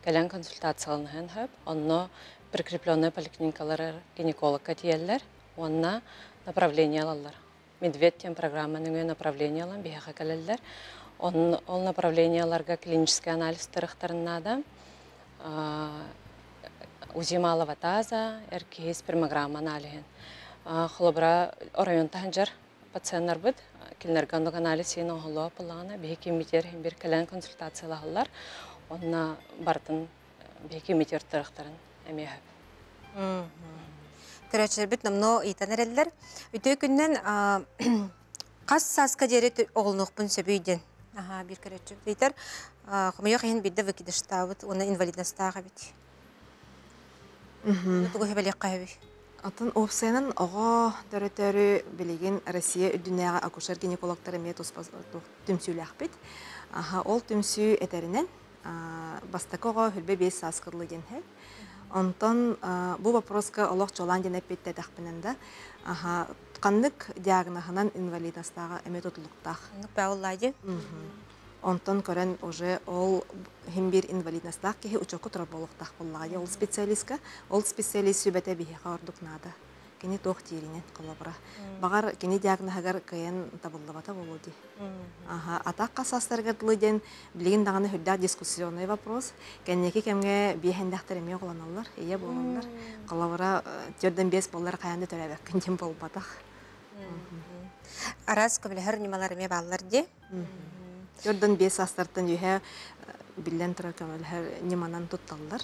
[SPEAKER 7] кэлэн консультацияланыһыан сөп. Онно прикрепленная поликлиникаларыгар гинекологка тиийэллэр уонна направление ылаллар. Медведь диэн программа нөҥүө направление ылан биһиэхэ кэлэллэр. Ол направлениеларга клинический анализ тырыхтарын наада. УЗИ малого таза, эр киһи спермограмма аналиһын. Холобура, оройуонтан сылдьар пациеннарбыт кинилэргэ оннук анализ сиэн оҥоһуллуо буоллаҕына, биһиги киммитигэр иһин биир кэлэн консультациялаһаллар. Онно барытын биһиги киммитигэр тырыхтарын эмиэ сөп.
[SPEAKER 1] Көрөөччүлэрбит номнуо ыйытан эрэллэр. Үтүө күнүнэн хас сааска диэри оҕолонуохпун сөбүй диэн аһаа биир көрөөччү ыйытар. Хомойуох иһин биирдэ выкидыштаабыт уонна инвалидностаах эбит. Тугу сөбөлүөххэ сөбүй?
[SPEAKER 6] Атын уопсайынан оҕо төрөтөрү билигин Россия үрдүнээҕи акушер-гинекологтар эмиэ туспа түмсүүлээхпит. Аха, ол түмсүү этэринэн бастакы оҕо хүлбэ биэс саас кырлы диэн иһэр. Онтон бу вопроска олох чолаан диэн эппиттэтэхпинэн да, аха, ханнык диагноһынан инвалидностааҕа эмиэ тутулуктаах.
[SPEAKER 1] Оннук бааллаа дии.
[SPEAKER 6] Онтон көрөн уже ол хим биир инвалидностаах киһи учуокка турар буолуохтаах буоллаҕа ол специалистка. Ол специалист сүбэтэ биһиэхэ ордук наада. Кини туох дииринэн холобура. Баҕар кини диагноһыгар кыайан табыллыбата буолуо дии. Аха, атах хасастарыгар дылы диэн билигин даҕаны үрдээх дискуссионный вопрос. Кэнники кэмҥэ биэһэндэхтэр эмиэ оҕолоноллор, ийэ буолаллар. Холобура, төрдөн биэс буоллар хайаан да төрөөбөккүн диэн буолбатах.
[SPEAKER 1] Араас көмөлөһөр ньымалар эмиэ бааллар дии.
[SPEAKER 6] Төрдөн биэс саастартан үһэ биллэн турар көмөлөһөр ньыманан тутталлар.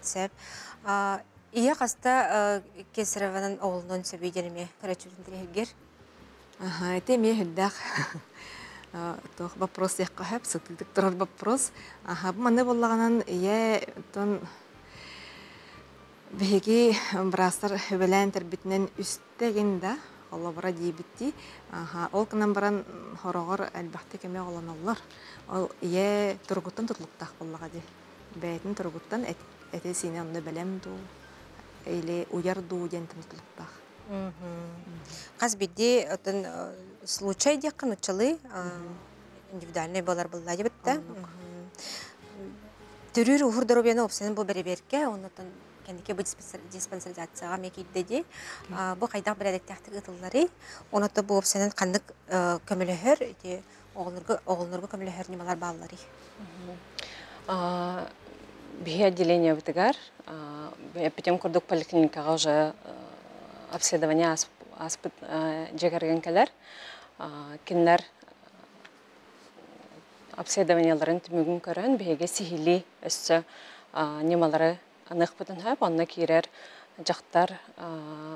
[SPEAKER 1] Сөп. Ийэ хаста кесареванан оҕолонуон сөбүй диэн эмиэ көрөөччүбүтүн тириһиргир.
[SPEAKER 6] Ити эмиэ үрдээх туох вопрос диэххэ сөп, сытыытык турар вопрос. Аха, бу манна буоллаҕынан ийэ оттон биһиги быраастар үбэлээн тэрбитинэн үстэгин да холобура диэбиттии. Аха, ол гынан баран хороҕор элбэхтик эмиэ оҕолоноллор. Ол ийэ туругуттан тутулуктаах буоллаҕа дии. Бэйэтин туругуттан этэ-сиинэ онно бэлэм дуу или уйар дуу диэн тутулуктаах.
[SPEAKER 1] Хас биирдии оттон случай диэххэ нуччалыы индивидуальный буолар буолла дебит да. Төрүүр уһур доруобуйаны уопсайынан бу бэрэбиэркэ, оннуттан кэнники бу диспансеризацияҕа эмиэ киирдэ дии. Бу хайдах бэрээдэктээхтик ыытылларый? Онуота бу уопсайынан ханнык көмөлөһөр ити оҕолорго оҕолорго көмөлөһөр ньымалар баалларый?
[SPEAKER 7] Биһи отделениебытыгар эппитим курдук поликлиникаҕа уже обследование ааспыт дьиэ кэргэн кэлэр. Кинилэр обследованиеларын түмүгүн көрөн биһиги сиһилии өссө ньымалары аныахпытын сөп. Онно киирэр дьахтар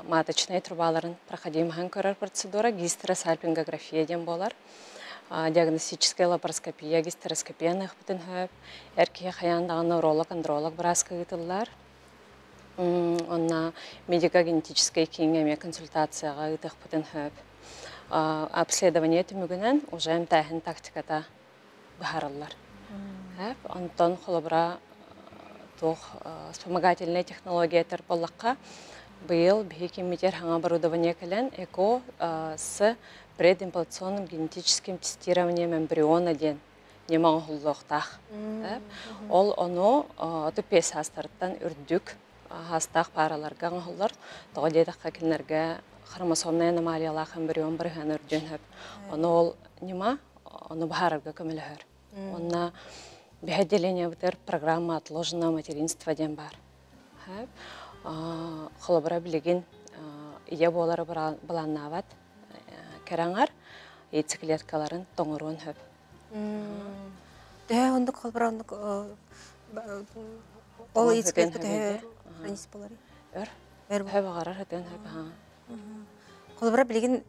[SPEAKER 7] маточнай трубаларын проходимоһын көрөр процедура гистеросальпингография диэн буолар. Диагностическая лапароскопия, гистероскопия аныахпытын сөп. Эр киһи хайаан даҕаны уролог, андролог бырааска ыытыллар. Онно медико-генетическэй кииҥҥэ эмиэ консультацияҕа ыытыахпытын сөп. Обследование түмүгүнэн уже эмтээһин тактиката быһаарыллар. Онтон холобура туох вспомогательная технология этэр буоллахха, быйыл биһи киммитигэр хаҥа оборудование кэлэн ЭКО с предимплантационным генетическим тестированием эмбриона диэн ньыма оҥоһуллуохтаах. Ол ону отут саастарыттан үрдүк хаастаах паараларга оҥоһуллар. Тоҕо диэтэххэ кинилэргэ хромосомнай аномалиялаах эмбрион бырыһыана үрдүөн сөп. Ону ол ньыма ону быһаарарга көмөлөһөр. Онно биһи отделениебытыгар программа отложенного материнства диэн баар. Холобура билигин ийэ буолары былааннаабат кэрэҥэр яйцеклеткаларын тоҥоруон сөп.
[SPEAKER 1] Төһө оннук холобура оннук ол яйцеклетка төһө хранить болары?
[SPEAKER 7] Өр. Өр баҕарар хытыан сөп.
[SPEAKER 1] Холобура билигин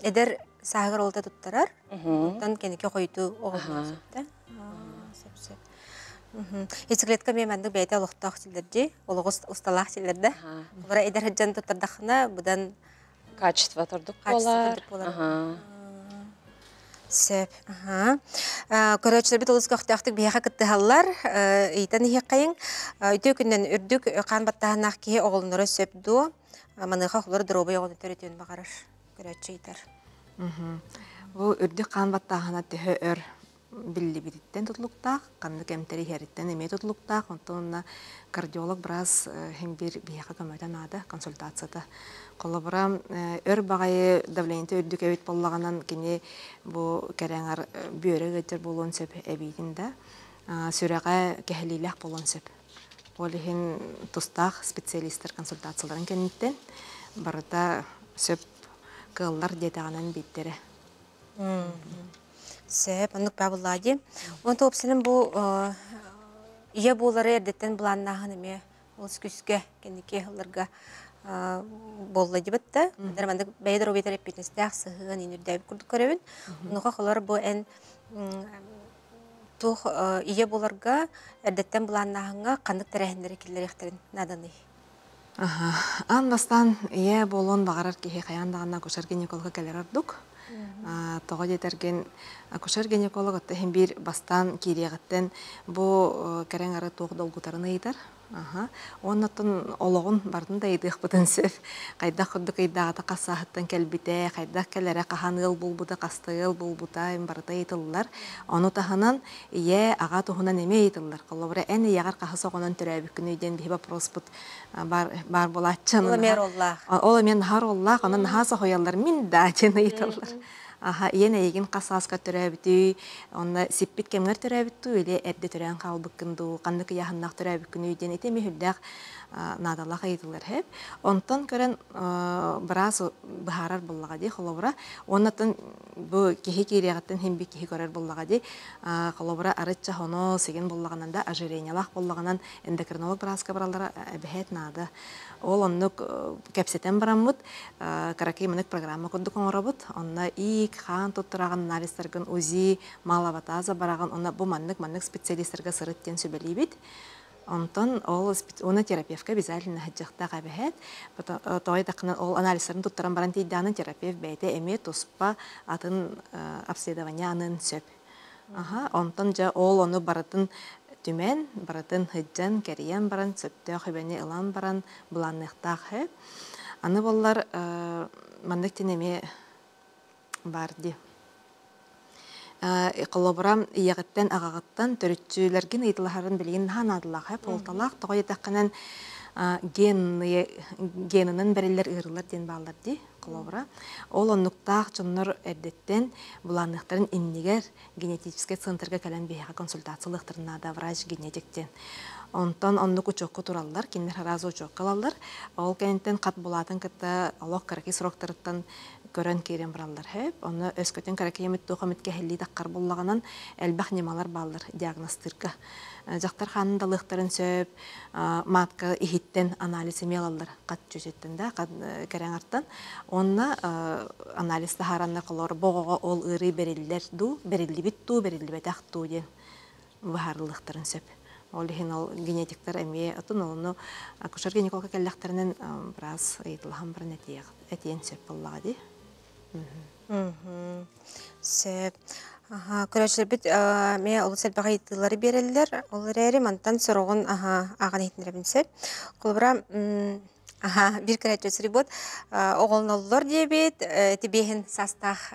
[SPEAKER 1] эдэр сааһыгар олута туттарар, оттон кэнники хойутуу оҕолонуон сөп да. Сөп сөп. Яйцеклетка эмиэ маннык бэйэтэ олохтоох силлэрдии, олоҕу усталаах силлэр да. Холобура эдэр сылдьан туттардаххына быдан
[SPEAKER 7] качество тордук буолар.
[SPEAKER 1] Сөп. Көрөөччүлэрбит олус көхтөөхтүк биһиэхэ кыттыһаллар. Ыйытан иһиэххэйиҥ. Үтүө күнүнэн үрдүк хаан баттааһыннаах киһи оҕолоноро сөп дуо? Маныаха оҕолор доруобай оҕону төрөтүөн баҕарар. Көрөөччү ыйытар.
[SPEAKER 6] Бу үрдүк хаан баттааһына төһө өр биллибититтэн тутулуктаах, ханнык эмтэри иһэриттэн эмиэ тутулуктаах. Онтон онно кардиолог быраас иһин биир биһиэхэ көмөтө наада, консультацията. Холобура, өр баҕайы давлениета үрдүк эбит буоллаҕынан, кини бу кэрэҥэр бүөрэ ыалдьар буолуон сөп эбиитин да, сүрэҕэ кэһэлиилээх буолуон сөп. Ол иһин тустаах специалистар консультацияларын кэнниттэн барыта сөп кыаллар диэтэҕинэн биирдэрэ.
[SPEAKER 1] Сөп, оннук баабыллаа дии. Онто уопсайынан бу ийэ буолары эрдэттэн былааннааһын эмиэ Олус күүскэ кэнники ылларга буолла дибит да. Маннык бэйэ доруобуйатыгар эппиэтинэстээх сыһыан иин үрдээбит курдук көрөбүн. Онуоха холор бу эн туох ийэ буоларга эрдэттэн былааннааһыҥҥа ханнык тэрээһиннэри киллэриэхтэрин нааданый?
[SPEAKER 6] Аан бастаан ийэ буолуон баҕарар киһи хайаан даҕаны акушер-гинеколога кэлэр ордук. Тоҕо диэтэргин, акушер-гинеколог отто иһин биир бастаан киириэҕиттэн бу кэрэҥ ары туох долгутарын ыйытар. Уонна оттон олоҕун барытын да ыйытыахпытын сөп. Хайдах курдук ыйдааҕыта хас сааһыттан кэлбитэ, хайдах кэлэрэ, хаһан ыал буолбута, хаста ыал буолбута барыта ыйытыллар. Ону таһынан ийэ, аҕа туһунан эмиэ ыйытыллар. Холобура, эн ийэҕэр хаһыс оҕонон төрөөбүккүнүй диэн биһи вопроспут бар, бар буолааччы.
[SPEAKER 1] Ол эмиэ роллаах.
[SPEAKER 6] Ол эмиэ наһаа роллаах, онон наһаа соһуйаллар. Мин да диэн ыйыталлар. Аха, ийэн эйигин хас сааскар төрөөбүтүй, онно сиппит кэмҥэр төрөөбүт дуу или эрдэ төрөөн хаалбыккын дуу, ханнык ыйааһыннаах төрөөбүккүнүй диэн ити эмиэ сүрдээх наадалаах ыйытылар хэп. Онтон көрөн быраас быһаарар буоллаҕа дии, холобура. Уоннаттан бу киһи киириэҕиттэн хин бир киһи көрөр буоллаҕа дии. Холобура, арычча хоно сигин буоллаҕынан да, ожирениелаах буоллаҕынан эндокринолог бырааска бараллара эбэһээт наада. Ол оннук кэпсэтэн бараммыт, кыракый манык программа курдук оҥоробут. Онно иик, хаан туттараҕын, анализтаргын УЗИ, маловатаза бараҕын, онно бу маннык-маннык специалистарга сырыт диэн сүбэлиибит. Онтон ол уонна терапевтка обязательно сылдьыахтаах эбэһээт. Тоҕо диэтэххинэ, ол анализтарын туттаран баран тиийдэҕинэ, терапевт бэйэтэ эмиэ туспа атын обследование аныан сөп. Аха, онтон дьэ ол ону барытын түмэн, барытын сылдьан, кэрийэн баран, сөптөөх үбэни ылан баран былаанныахтаах үһү. Аны буоллар маннык тин эмиэ баар дии. Холобура, ийэҕиттэн, аҕаҕыттан төрүччүлэргин ыйыталаһарын билигин наһаа наадалаах ээ, суолталаах. Тоҕо диэтэххинэн генные генынан бэриллэр ыарыылар диэн бааллар дии. Холобура, ол оннуктаах дьоннор эрдэттэн былаанныахтарын иннигэр генетическэй центрга кэлэн биһиэхэ консультациялыахтарын наада врач-генетик диэн. Онтон оннук учуокка тураллар, кинилэр сразу учуокка ылаллар. Ол кэнниттэн хат булаатын кытта олох кыракый сроктарыттан көрөн киирэн бараллар. Хөп. Онно өскөтүн кыракый эмит туох эмит кэһиллии таххар буллаҕынан элбэх ньымалар бааллар диагностыырга. Дьахтар хаанын далыахтарын сөп, матка иһиттэн анализ эмиэ ылаллар хат чүчүттэн да кэрэҥартан уонна анализ таһаараннар холоор боҕоҕо ол ыарыы бэриллэр дуу бэриллибит дуу бэриллибэтэх дуу диэн быһаарыллыахтарын сөп. Ол иһин ол генетиктар эмиэ отун ону акушер гинекологка кэллэхтэринэн быраас ыйытылаһан баран этиэн сөп буоллаҕа дии.
[SPEAKER 1] Сөп. Көрөөччүлэрбит эмиэ олус элбэх ыйытыылары биэрэллэр. Ол эрээри мантан сороҕун ааҕан иһитиннэрэбин сөп. Холобура, биир көрөөччү суруйбут оҕолоноллор диэбит, ити биэһин саастаах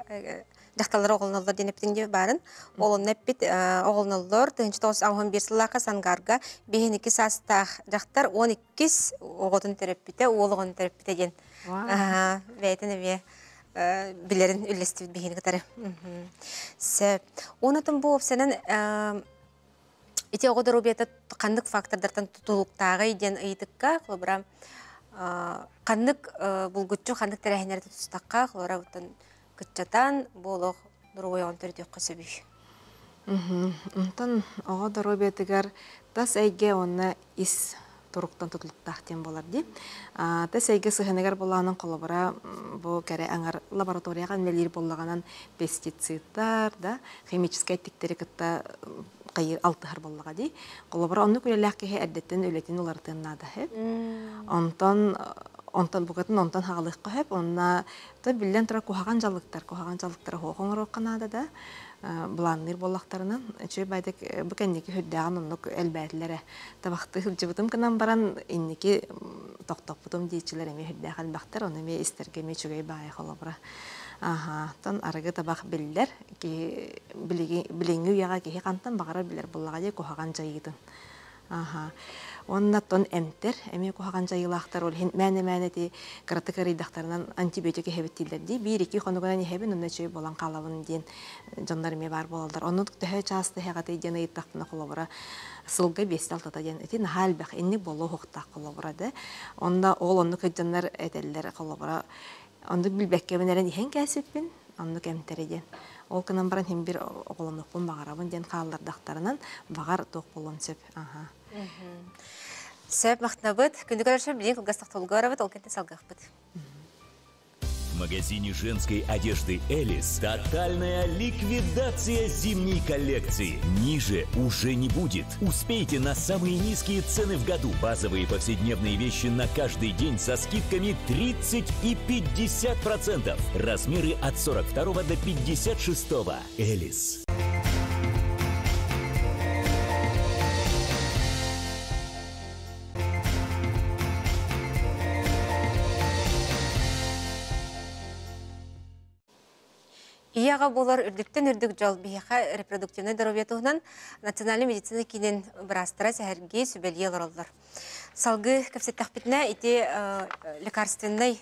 [SPEAKER 1] дьахталлар оҕолоноллор диэн эппитин диэбит баарын. Ол онно эппит оҕолоноллор 1981 сыллаахха Сангарга 52 саастаах дьахтар 12 оҕотун төрөппүтэ, уол оҕону төрөппүтэ диэн бэйэтин эмиэ билэрин үллэстибит биһиги кытары. Сөп. Онотон бу опсанан ити оҕо доруобуйата ханнык фактордартан тутулуктааҕый диэн ыйытыкка, холобура, ханнык булгуччу ханнык тэрээһиннэри тутустахха, холобура, оттон кыччатан бу олох доруобуйаҕын төрүтүөххэ сөбүй?
[SPEAKER 6] Онтон оҕо доруобуйатыгар тас эйгэ уонна ис туруктан тутулуктаах диэн буолар дии. Тас эйгэ сыһыаныгар булаанын холобура бу кэрэ аҥар лабораторияҕа үлэлиир буоллаҕынан пестицидтар да химическэй эттиктэри кытта хайыр алтыһар буоллаҕа дии. Холобура оннук үлэлээх киһи эрдэттэн үлэтин уларытыан наада үһү. Онтон онтон букатын онтон хаалыахха сөп. Онно то биллэн турар куһаҕан дьаллыктар, куһаҕан дьаллыктары суох оҥоруохха наада да былаанныыр буоллахтарынан үчүгэй байдык бу кэнники сүрдээҕин оннук элбээтилэр ээ. Табахтыы сылдьыбытым гынан баран инники тохтоппутум диэччилэр эмиэ сүрдээх элбэхтэр, ону эмиэ истэргэ эмиэ үчүгэй баайы холобура. Аха, тон арыгы табах биллэр, киһи билиҥҥи үйэҕэ киһи хантан баҕарар билэр буоллаҕа дии куһаҕан дьайыытын. Аха. Уонна оттон эмтэр эмиэ куһаҕан дьайыылаахтар. Ол иһин мээнэ-мээнэ ити кыратык арыйдахтарынан антибиотик иһэбит дииллэр дии. Биир-икки хонугунан иһэбин, онно үчүгэй буолан хаалабын диэн дьоннор эмиэ баар буолаллар. Оннук төһө чааста иһэҕитий диэн ыйыттахпына, холобура, сылга биэстэ-алтата диэн. Ити наһаа элбэх, инник буолуо уһуктаах холобура да. Онно ол оннук сылдьаннар этэллэр, холобура, оннук билбэккэбин эрэн иһэн кээсиппин, оннук эмтэрэ диэн. Ол гынан баран син бир оҕолонуохпун баҕарабын диэн хааллардахтарынан, баҕар туох буолуон сөп. Аха.
[SPEAKER 1] Сөп махтанабыт. Күндү көрөрсөр билигин кылгас тохтобулга барабыт, ол кэннэ салгыахпыт.
[SPEAKER 5] В магазине женской одежды «Элис» тотальная ликвидация зимней коллекции. Ниже уже не будет. Успейте на самые низкие цены в году. Базовые повседневные вещи на каждый день со скидками 30 и 50%. Размеры от 42 до 56. «Элис».
[SPEAKER 1] Ийэҕэ буолар үрдүктэн үрдүк дьол биһиэхэ репродуктивнай доруобуйа туһунан Национальнай медицина киинин быраастара сэһэргии сүбэлии олороллор. Салгыы кэпсэттэхпитинэ ити лекарственнай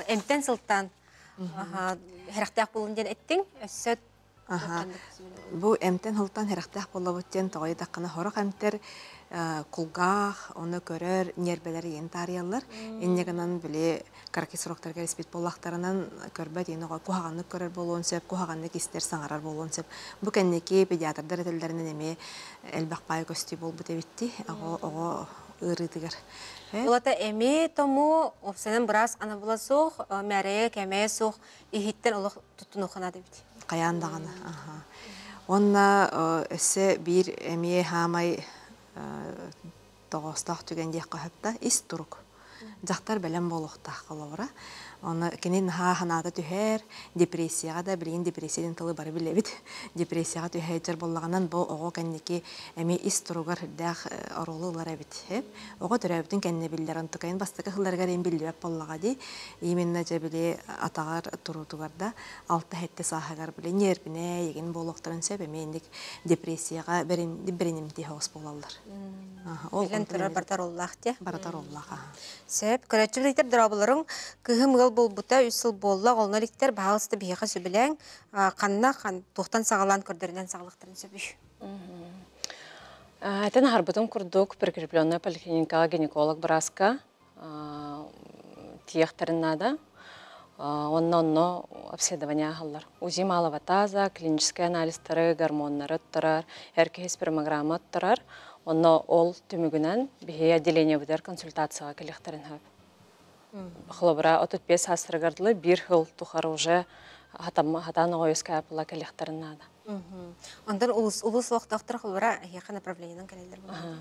[SPEAKER 1] эмтэн сылтаан хэрэхтээх буолун диэн эттиҥ. Өссө
[SPEAKER 6] Бу эмтэн сылтан сэрэхтээх буоллабыт диэн тоҕо диэтэххинэ сорох эмтэр кулгаах, ону көрөр ньиэрбэлэр иһин таарыйаллар. Инньэ гынан били кыракый сроктарга испит буоллахтарынан көрбөт иһин оҕо куһаҕаннык көрөр буолуон сөп, куһаҕаннык истэр, саҥарар буолуон сөп. Бу кэнники педиатрдар этэллэринэн эмиэ элбэх баай көстүү буолбут эбит дии оҕо оҕо ыарыытыгар.
[SPEAKER 1] Улата эми тому уопсайынан быраас анабыла суох, мээрэйэ кэмэйэ суох иһиттэн олох туттунуохха наада эбит.
[SPEAKER 6] Хайаан даҕаны. Уонна өссө биир эмиэ хаамай тоҕоостоох түгэн диэххэ сөп да ис турук. Дьахтар бэлэм буолуохтаах холобура. Оны кини наһаа санаата түһэр, депрессияҕа да билигин депрессия диэн тылы бары билэбит. Депрессияҕа түһээччэр буоллаҕынан бу оҕо кэнники эмиэ ис туругар үрдээх оруолу ылар эбит. Оҕо төрөөбүтүн кэннэ биллэр, онтукайын бастакы сылларыгар эм биллибэт буоллаҕа дии. Именно дьэ били атаҕар туруутугар да алта-сэттэ сааһыгар били ньиэрбинэ егин буолуохтарын сөп эмиэ инник депрессияҕа бэринимтиһэ оҕус буолаллар.
[SPEAKER 1] Ол Билэн турар барыта оруоллаах дии.
[SPEAKER 6] Барыта оруоллаах.
[SPEAKER 1] Сөп. Көрөөччү биликтэр дорооболоруҥ. Кыһым ыал буолбута үс сыл буолла. Олно иликтэр баһаалыста биһиэхэ сөбүлээҥ. Ханна туохтан саҕалаан көрдөрүнэн саҕалыктарын сөбүй?
[SPEAKER 7] Этэн аһарбытым курдук прикрепленная поликлиникаҕа гинеколог бырааска тиийиэхтэрин наада. Уонна онно обследование ааһаллар. УЗИ малого таза, клиническэй анализтары, гормоннары оттарар, эр киһи спермограмма оттарар. Онно ол түмүгүнэн биһи отделениебытыгар консультацияҕа кэлиэхтэрин сөп. Холобура, 35 саастарыгар дылы биир сыл тухары уже хатаан оҕо үөскээп кэлиэхтэрин наада.
[SPEAKER 1] Онтон улус улус олохтоохтор холобура эһиэхэ направлениенан кэлэллэр
[SPEAKER 7] буолла.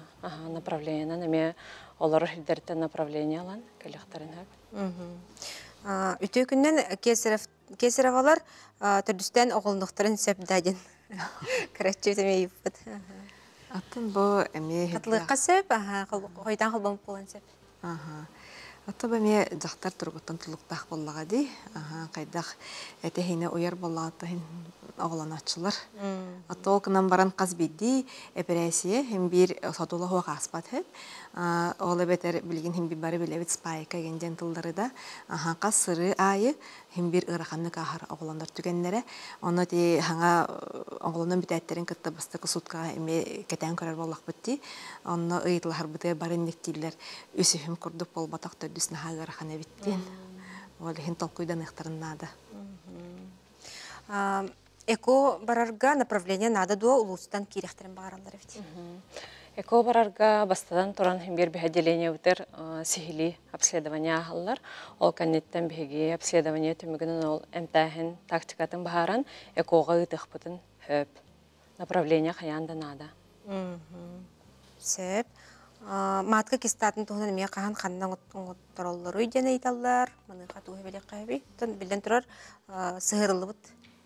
[SPEAKER 7] Направлениенан эмиэ олорор сирдэртэн направление ылан кэлиэхтэрин сөп.
[SPEAKER 1] Үтүө күннэн Кесарев Кесаревалар төрдүстэн оҕолонуохтарын сөп да диэн кыраччы эмиэ ыйыппыт.
[SPEAKER 6] Аттын бу эмиэ
[SPEAKER 1] Хатылыахха сөп, хойутаан холбоммут буолан сөп.
[SPEAKER 6] Ата бу эмиэ дьахтар туругуттан тулуктаах буоллаҕа дии. Хайдах этэһиинэ уйар буоллаҕа иһин оҕолонооччулар. Ата ол гынан баран хас биирдии эпэрээссийэ иһин биир содула суох ааспат үһү. Ол эбэтэр билигин иһин бары билэбит спайка игин диэн тыллары да хас сырыы аайы иһин биир ыараханнык ааһар оҕолонор түгэннэрэ. Ону ити хаҥа оҕолонон бүтээттэрин кытта бастакы суткаҕа эмиэ кэтээн көрөр буоллахпыт дии. Онно ыйыталаһарбытыгар бары инник дииллэр. Үсүһүм курдук буолбатах төрдүс наһаа ыарахан эбит диэн. Ол иһин толкуйданыахтарын наада.
[SPEAKER 1] Эко барарга направление наада дуо улуустан киирэхтэрин баҕараллар эбит.
[SPEAKER 7] Эко барарга бастатан туран биир биһи отделениебытыр сиһилии обследование ааһаллар. Ол кэнниттэн биһиги обследование түмүгүнэн ол эмтээһин тактикатын быһааран экоҕа ыытыахпытын сөп. Направление хайаан да наада.
[SPEAKER 1] Сөп. Матка кистатын туһунан эмиэ хаһан ханна оҥоттороллоруй диэн ыйыталлар. Маныаха тугу билиэххэ сөбүй? Биллэн турар, сыһыарыллыбыт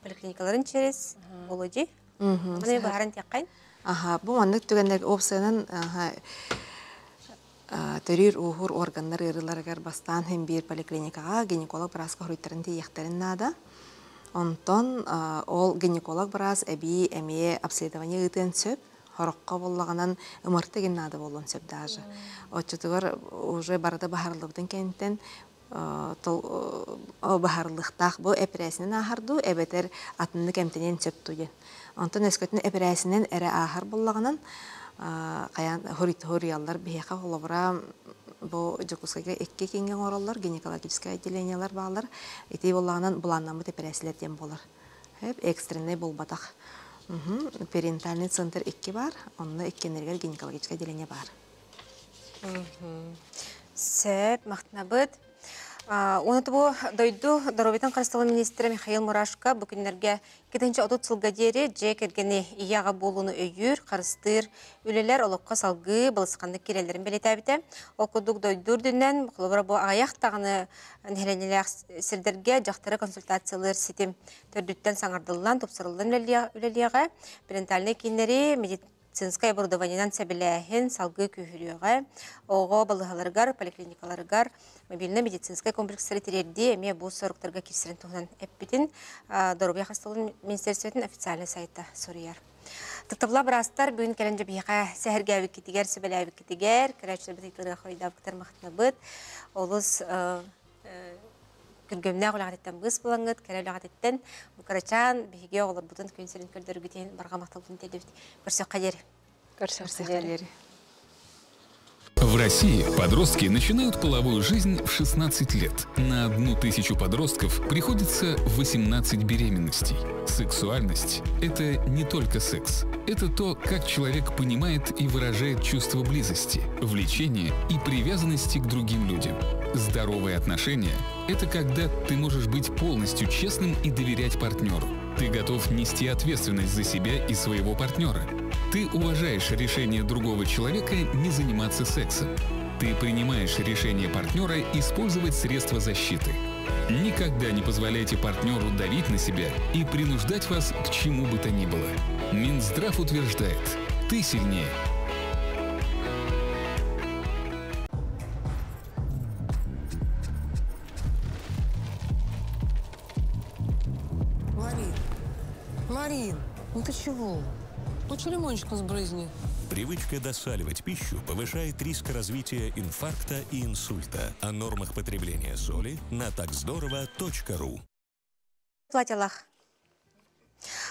[SPEAKER 1] поликлиникаларын через Володи. Маны баһаран тиэххин.
[SPEAKER 6] Аха, бу маннык түгэннэр уопсайынан төрүүр-ууһуур органнар ыарыыларыгар бастаан иһин биир поликлиникаҕа гинеколог бырааска хоруйтарын тиийиэхтэрин наада. Онтон ол гинеколог быраас эбии эмиэ обследование ыытыан сөп. Сороххо буоллаҕынан ымырта игин наада буолуон сөп даже. Оччотугар уже барыта баһарыллыбытын кэнниттэн баһарыллыахтаах бу эпэрээсинэн ааһар дуу эбэтэр атыннык эмтэниэн сөп дуу диэн. Онтон өскөтүн эпэрээсинэн эрэ ааһар буоллаҕынан хайаан хоруйаллар биһиэхэ холобура бу Дьокуускайга икки кииҥҥэ оҥороллор гинекологическай отделениелар бааллар. Ити буоллаҕынан былааннаммыт эпэрээсилэр диэн буолар. Экстреннэй буолбатах. Перинатальный центр икки баар, онно иккиэннэригэр гинекологическай отделение баар.
[SPEAKER 1] Сөп, махтанабыт. Уонна бу дойду доруобуйатын харыстабыл министрэ Михаил Мурашко бу күннэргэ 230 сылга диэри дьиэ кэргэни ийэ-аҕа буолууну өйүүр, харыстыыр үлэлэр олоххо салгыы балысханнык киирэллэрин бэлиэтээбитэ. Ол курдук дойду үрдүнэн, холобура бу аҕыйах даҕаны нэһилиэнньэлээх сирдэргэ дьахтары консультациялыыр ситим төрдүттэн саҥардыллан, тупсарыллан үлэлиэҕэ. Перинатальнай кииннэри медицинскэй оборудованиенан сэбилээһин салгыы күүһүрүөҕэ. Оҕо балыыһаларыгар, поликлиникаларыгар мобильнай медицинскэй комплекстары тириэрдии эмиэ бу соруктарга киирсэрин туһунан эппитин Доруобуйа харыстабылын министерствотын официальнай сайта суруйар. Тыктабыла быраастар бүгүн кэлэн дьэ биһиэхэ сэһэргээбиккитигэр, сүбэлээбиккитигэр, көрөөччүлэрбит ыйытыыларга хоруйдаабыккытыгар махтанабыт. Олус күргүөмнээх үлэҕититтэн быыс булаҥҥыт, кэрэ үлэҕититтэн бу кырачаан биһиги оҕолорбутун күн сирин көрдөргүт иһин барҕа махталбытын тиэрдэбит. Көрсөххө диэри.
[SPEAKER 7] Көрсөххө диэри.
[SPEAKER 8] В России подростки начинают половую жизнь в 16 лет. На 1000 подростков приходится 18 беременностей. Сексуальность – это не только секс. Это то, как человек понимает и выражает чувство близости, влечения и привязанности к другим людям. Здоровые отношения – это когда ты можешь быть полностью честным и доверять партнеру. Ты готов нести ответственность за себя и своего партнера. Ты уважаешь решение другого человека не заниматься сексом. Ты принимаешь решение партнера использовать средства защиты. Никогда не позволяйте партнеру давить на себя и принуждать вас к чему бы то ни было. Минздрав утверждает, ты сильнее.
[SPEAKER 9] Марин, Марин, ну ты чего? Лучше лимончиком сбрызни.
[SPEAKER 5] Привычка досаливать пищу повышает риск развития инфаркта и инсульта. О нормах потребления соли на такздорово.ру.
[SPEAKER 1] Платьялах.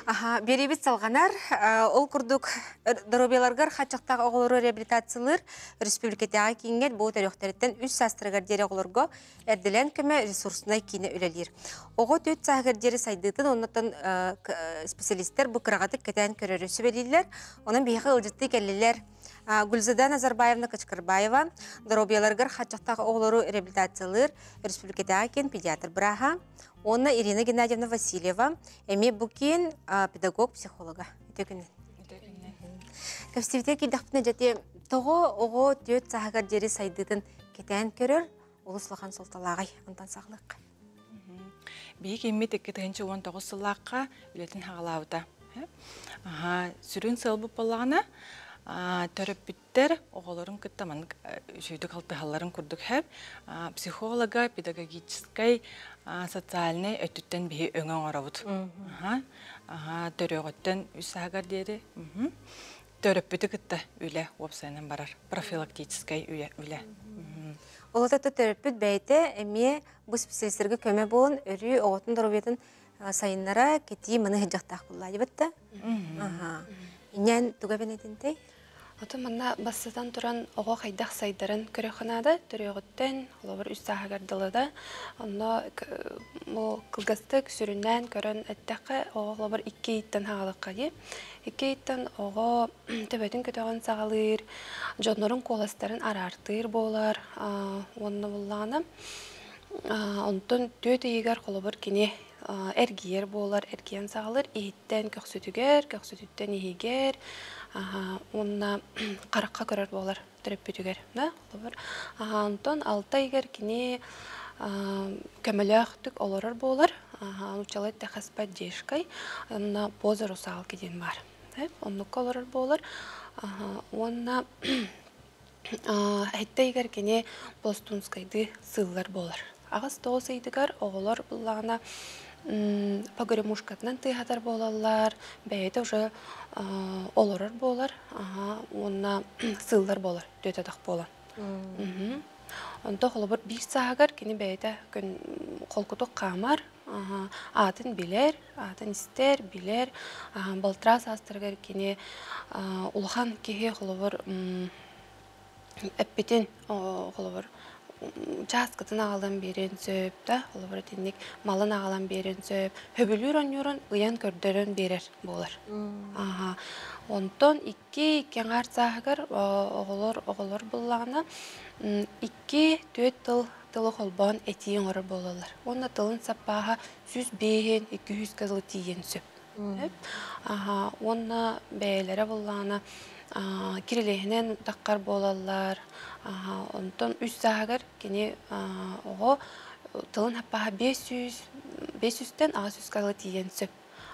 [SPEAKER 1] Аха, биэриибит салҕанар. Ол курдук доруобуйаларыгар хааччахтаах оҕолору реабилитациялыыр республикатааҕы кииҥҥэ бу төрүөхтэриттэн үс саастарыгар диэри оҕолорго эрдэлээн көмө ресурснай киинэ үлэлиир. Оҕо түөрт сааһыгар диэри сайдыытын оннуттан специалистэр бу кыраҕатык кэтээн көрөрү сүбэлииллэр. Онон биһиэхэ ыалдьыттыы кэллилэр. Гульзада Назарбаевна Кычкырбаева доруобуйаларыгар хааччахтаах оҕолору реабилитациялыыр республикатааҕы киин педиатр бырааһа уонна Ирина Геннадьевна Васильева эмиэ бу киин педагог-психолога. Үтүө күнүн. Кэпсиибитигэр киирдэхпитинэ дьэ тоҕо оҕо түөрт сааһыгар диэри сайдыытын кэтээн көрөр олус улахан суолталааҕый онтон саҕалыахха.
[SPEAKER 10] Биһиги кииммит 2019 сыллаахха үлэтин хаҕалаабыта. Сүрүн сыалбыт буоллаҕына, төрөппүттэр оҕолорун кытта маннык үчүгэйдик алтыһалларын курдук хэп психолога, педагогическай, социальнай өттүттэн биһи өҥө оҥоробут. Төрүөҕүттэн үс сааһыгар диэри төрөппүтү кытта үлэ уопсайынан барар, профилактическай үлэ.
[SPEAKER 1] Ол ата төрөппүт бэйэтэ эмиэ бу специалистарга көмө буолан өрүү оҕотун доруобуйатын сайыннара кэтии маны сылдьахтаах буолла дебетте. Инньэн туга бэнэтинтэй?
[SPEAKER 11] Ото манна бастатан туран оҕо хайдах сайдарын көрүөххэ наада. Төрүөҕүттэн, холобур, үс сааһыгар дылы да. Онно бу кылгастык сүрүннээн көрөн эттэххэ, оҕо холобур икки ыйыттан хаалыахха дии. Икки ыйыттан оҕо төбөтүн көтөҕөн саҕалыыр, дьоннорун куоластарын араартыыр буолар. Уонна буллаҕына, онтон түөрт ыйыгар холобур кини эргийэр буолар, эргийэн саҕалыыр, иһиттэн көхсүтүгэр, көхсүтүттэн иһигэр уонна харахха көрөр буолар төрөппүтүгэр. Да, холобур. Онтон алта ыйыгар кини көмөлөөхтүк олорор буолар. Нууччалыы эттэххэ с поддержкой. Онно поза русалки диэн баар. Оннукка олорор буолар. Уонна Сэттэ ыйыгар кини пластунскайдыы сыыллар буолар. Аҕыс-тоҕус ыйдыгар оҕолор буллаҕына погремушкатынан тыаһатар буолаллар, бэйэтэ уже олорор буолар уонна сыыллар буолар, түөтэтэх буолан. Онто холобур биир сааһыгар кини бэйэтэ холкутук хаамар, аатын билэр, аатын истэр, билэр. Балтараа саастарыгар кини улахан киһи холобур эппитин холобур Чааскытын аҕалан биэриэн сөп да, холобура итинник малын аҕалан биэриэн сөп. Хөбүлүүр оонньуурун ыйан көрдөрөн биэрэр буолар. Аха. Онтон икки икки аҥаар сааһыгар оҕолор оҕолор буллаҕына икки түөрт тыл тылы холбоон этии оҥорор буолаллар. Уонна тылын саппааһа 105-ин 200 дылы тиийиэн сөп. Аха. Уонна бэйэлэрэ буллаҕына кирилиэһинэн таххар буолаллар. Онтон үс сааһыгар кини оҕо тылын саппааһа 500 500-тэн 800 дылы тиийиэн сөп.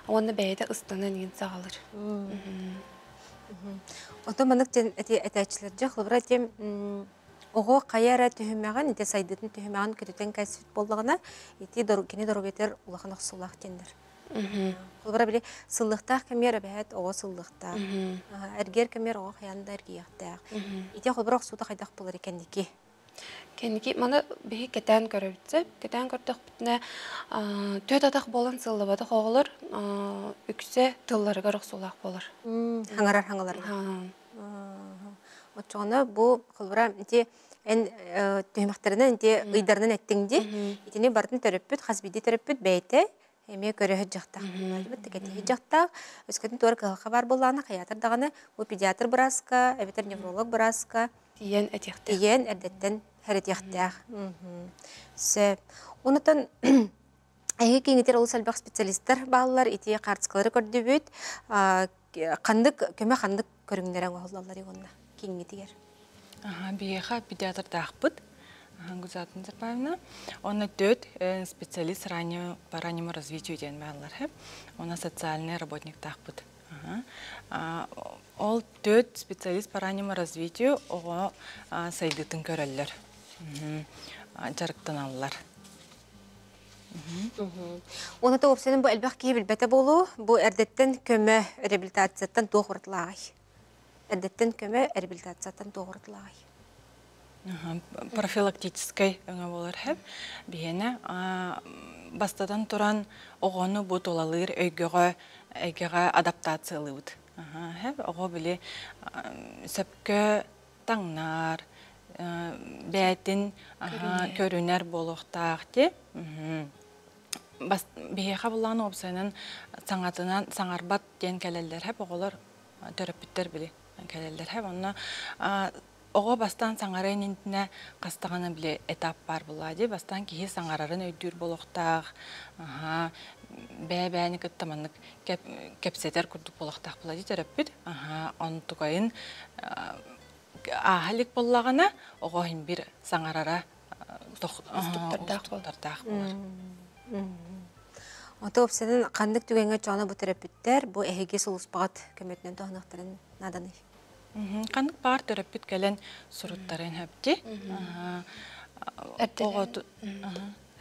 [SPEAKER 11] Уонна бэйэтэ ыстанан иин саҕалыр.
[SPEAKER 1] Ото маннык диэн этээччилэр дьэ холобура тем оҕо хайа эрэ түһүмэҕин ити сайдыытын түһүмэҕин көтүтэн кэлсибит буоллаҕына ити кини доруобуйатыгар улахан охсуулаах диэннэр. Холобура били сыллыахтаах кэмигэр эбэһээт оҕо сыллыахтаах. Эргиэр кэмигэр оҕо хайаан да эргийиэхтээх. Ити холобура охсуута хайдах буолар кэнники?
[SPEAKER 11] Кэнники маны биһи кэтээн көрөбүт сөп. Кэтээн көрдөхпүтүнэ түөрт атах буолан сыллыбатах оҕолор үксэ тылларыгар охсуулаах буолар.
[SPEAKER 1] Хаҥарар хаҥаларга. Оччоҕуна бу холобура ити эн түһүмэхтэринэн ити ыйдарынан эттиҥ дии. Итини барытын төрөппүт, хас биирдии төрөппүт бэйэтэ эмиэ көрөһө дьахтаах. Кэтиһи дьахтаах. Өскөтүн туора кыһалҕа баар буоллаҕына, хайаатар даҕаны бу педиатр бырааска, эбэтэр невролог бырааска
[SPEAKER 11] тиийэн этиэхтээх.
[SPEAKER 1] Тиийэн эрдэттэн хэрэтиэхтээх. Сөп. Онутан эһиги кииҥитэр олус элбэх специалистар бааллар, ити хаартыскалары көрдүбүт. Ханнык көмө ханнык көрүҥнэрэ оҥоһуллаллар уонна кииҥҥитигэр?
[SPEAKER 10] Биһиэхэ педиатрдаахпыт Гузат Назарбаевна. Онно төрт специалист раннего, по раннему развитию диэн бааллар. Онно социальный работниктаахпыт. Ол төрт специалист по раннему развитию оҕо сайдыытын көрөллөр, дьарыктаналлар.
[SPEAKER 1] Уонна да уопсайынан бу элбэх киһи билбэтэ буолуо, бу эрдэттэн көмө реабилитацияттан туох уратылааҕый? Эрдэттэн көмө реабилитацияттан туох уратылааҕый?
[SPEAKER 10] Профилактическай өҥө буолар сөп. Биһиэнэ бастатан туран оҕону бу тулалыыр өйгөҕө эйгэҕэ адаптациялыыбыт. Оҕо били сөпкө таҥнар, бэйэтин көрүнэр буолуохтаах дии. Биһиэхэ буллаҕына уопсайынан саҥатынан саҥарбат диэн кэлэллэр һэп оҕолор төрөппүттэр били кэлэллэр һэп онно оҕо бастаан саҥарыан иннинэ хастаҕына били этап баар буоллаҕа дии бастаан киһи саҥарарын өйдүүр буолуохтаах бэйэ-бэйэни кытта маннык кэпсэтэр курдук буолуохтаах буолла дии төрөппүт онтукайын ааһа илик буоллаҕына оҕо иһин бир саҥарара устуктардаах буолар.
[SPEAKER 1] Ото уопсайынан ханнык түгэҥҥэ чоно бу төрөппүттэр бу эһиги сулууспаҕыт көмөтүнэн туһаныахтарын нааданый?
[SPEAKER 10] Ханнык баар төрөппүт кэлэн суруттарын хөпти.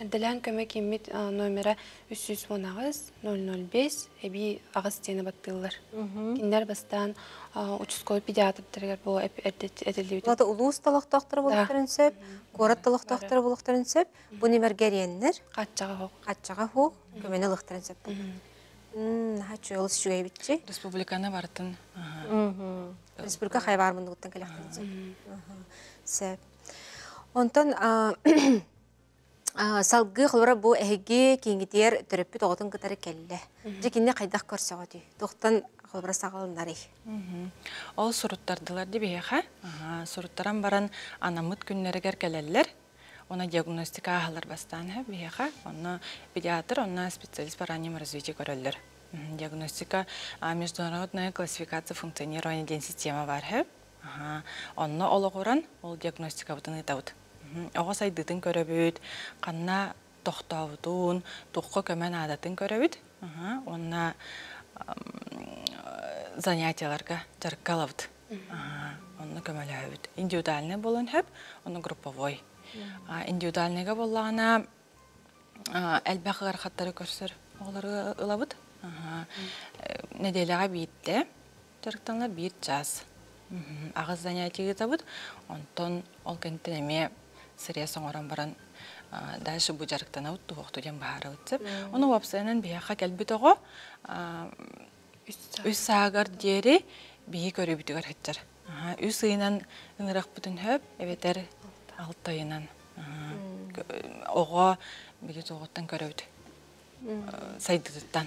[SPEAKER 11] Эрдэлээн көмө киммит номера 318 005 эбии аҕыс диэни баттыыллар. Кинилэр бастаан участковый педиатрдарыгар бу этиллибит.
[SPEAKER 1] Ол улуус толохтоохторо булуохтарын сөп, куорат толохтоохторо булуохтарын сөп. Бу нөмергэ эриэннэр
[SPEAKER 11] хаччаҕа хоох.
[SPEAKER 1] Хаччаҕа хоох көмөнү ылыахтарын сөп. Наһаа үчүгэй олус үчүгэй эбитчи.
[SPEAKER 10] Республиканы барытын.
[SPEAKER 1] Республика хайбаар муннугуттан кэлэхтэрин сөп. Сөп. Онтон салгыы холобура бу эһиги кииҥитигэр төрөппүт оҕотун кытары кэллэ. Дьэ кинини хайдах көрсөҕүтүй? Туохтан холобура саҕаланарый?
[SPEAKER 10] Ол суруттардылар ди биһиэхэ. Суруттаран баран анаммыт күннэригэр кэлэллэр. Она диагностика ааһалар бастаан биһиэхэ. Онно педиатр, онно специалист по раннему развитию көрөллөр. Диагностика международная классификация функционирования диэн система бар сөп. Онно олоҕуран ол диагностикабытын ыытабыт. Оҕо сайдыытын көрөбүт, ханна тохтообутун, туохха көмө наадатын көрөбүт. Уонна занятияларга дьарыкка ылабыт. Онно көмөлөһөбүт. Индивидуальный буолуон сөп, онно групповой. Индивидуальныйга буоллаҕына элбэх ыарахаттары көрсөр оҕолору ылабыт. Нэдиэлэҕэ биирдэ дьарыктаналар биир чаас. Аҕыс занятие ыытабыт. Онтон ол кэнниттэн эмиэ срез оҥорон баран дальше бу дьарыктанабыт туһуохту диэн быһаарабыт сөп. Ону уопсайынан биһиэхэ кэлбит оҕо үс саагар диэри биһи көрүүбүтүгэр сылдьар. Үс ыйынан ыҥырахпытын сөп, эбэтэр алта ыйынан. Оҕо биги тоҕоттан көрөбүт. Сайдытыттан.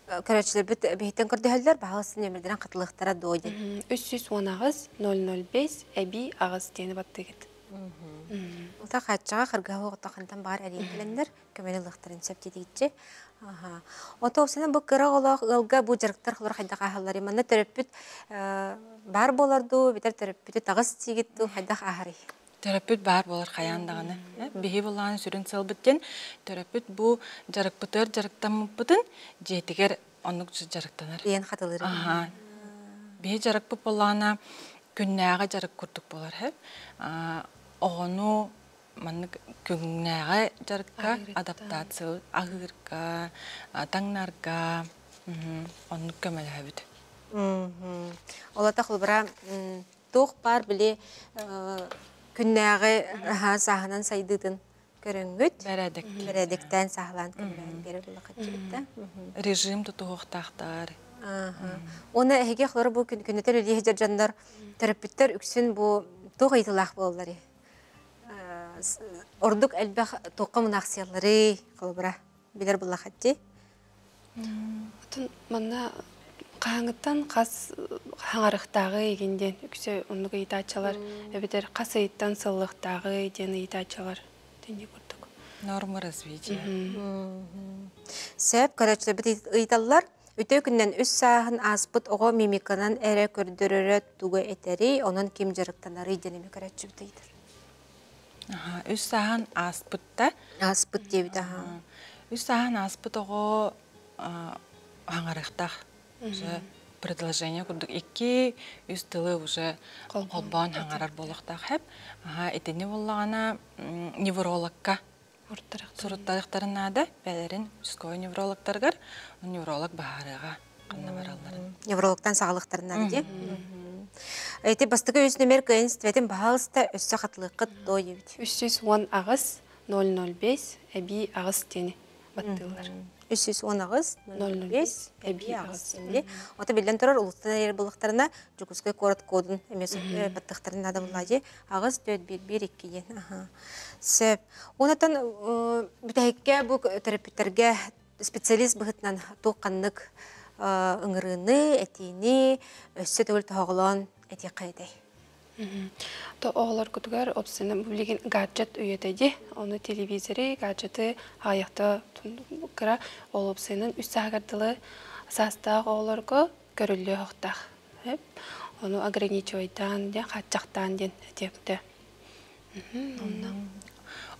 [SPEAKER 1] Көрөөччүлэрбит биһиттэн көрдөһөллөр, баһылыс нөмердерин хатылыктара дуо диэн.
[SPEAKER 11] 318 005 эби аҕыс диэни баттыгыт.
[SPEAKER 1] Ута хаччаҕа кыргыһа оҕотохантан баар эриэкилэннэр көмөнү ылыахтарын сөп диэтигиччи. Ото осына бу кыра оҕолоох ыалга бу дьарыктар холор хайдах ааһаллар. Манна төрөппүт баар буолар дуу, битэр төрөппүтү таҕыс тиигит дуу хайдах ааһарый?
[SPEAKER 10] Төрөппүт баар буолар хайаан даҕаны. Биһи булаан сүрүн сылбыт диэн төрөппүт бу дьарыкпытыгар дьарыктаммыппытын дьиэтигэр оннук дьарыктанар.
[SPEAKER 1] Диэн хатылыр.
[SPEAKER 10] Аха. Биһи дьарыкпыт буоллаҕына күннээҕи дьарык курдук буолар. Оҕону маннык күннээҕи дьарыкка адаптация аһыырга, таҥнарга оннук көмөлөһөбүт.
[SPEAKER 1] Олата холбура туох баар били күннээҕи сааһынан сайдыытын көрөҥҥүт бэрээдэктээн саһылаан көмөлөһөн биэрэр буллахаччыбытта.
[SPEAKER 10] Режим тутуһуохтаахтар.
[SPEAKER 1] Уонна эһиги холор бу күннэтэр үлэлии дьоннор төрөппүттэр үксүн бу туох ыйытылаах буолаллар ордук элбэх туохха мунаахсыйаллары холобура билэр буллахатти.
[SPEAKER 11] Отон манна хаһаҥыттан хас хаҥарыхтааҕы игин диэн үксэ оннук ыйытааччылар эбэтэр хас ыйыттан сыллыхтааҕы диэн ыйытааччылар тинни курдук.
[SPEAKER 10] Норма развития.
[SPEAKER 1] Сөп, көрөөччүлэрбит ыйыталлар. Үтө күннэн үс сааһын ааспыт оҕо мимиканан эрэ көрдөрөрө тугу этэрий, онон ким дьарыктанарый диэн эми көрөөччүбүт ыйытар.
[SPEAKER 10] Үс сааһын ааспытта.
[SPEAKER 1] Ааспыт диэбит, аха.
[SPEAKER 10] Үс сааһын ааспыт оҕо хаҥарыахтаах. Уже предложение курдук икки, үс тылы уже холбоон хаҥарар буолуохтаах хэп. Аха, итини буллаҕына неврологка суруттарыахтарын наада. Бэлэрин участковый неврологтарыгар невролог баһаарыаҕа ханна баралларын.
[SPEAKER 1] Неврологтан саҕалыктарын наада дии. Эти бастакы үс нөмер кыайын ситибэтин баһаалыста өссө хатылыаххыт доо диэбит.
[SPEAKER 11] 318 005 эби аҕыс диэни баттыылар.
[SPEAKER 1] 318 005 эби аҕыс диэни. Ото биллэн турар улуттан эрэр буллахтарына Дьокуускай куорат кодун эмиэ баттыахтарын наада буллаа дии. Аҕыс 4 1 1 2 диэн. Сөп. Онотон бүтэһиккэ бу төрөппүттэргэ специалист быһыытынан туох ханнык ыҥырыыны, этиини өссө төгүл тоһоҕолоон этиэххэ этэй?
[SPEAKER 11] То оҕолоргутугар опсина билигин гаджет үйэтэ дии. Ону телевизори, гаджеты аҕыйахта кыра ол опсинын үс сааһыгар дылы саастаах оҕолорго көрүллүө охтаах. Ону ограничивайдаан диэн, хааччахтаан диэн этиэптэ.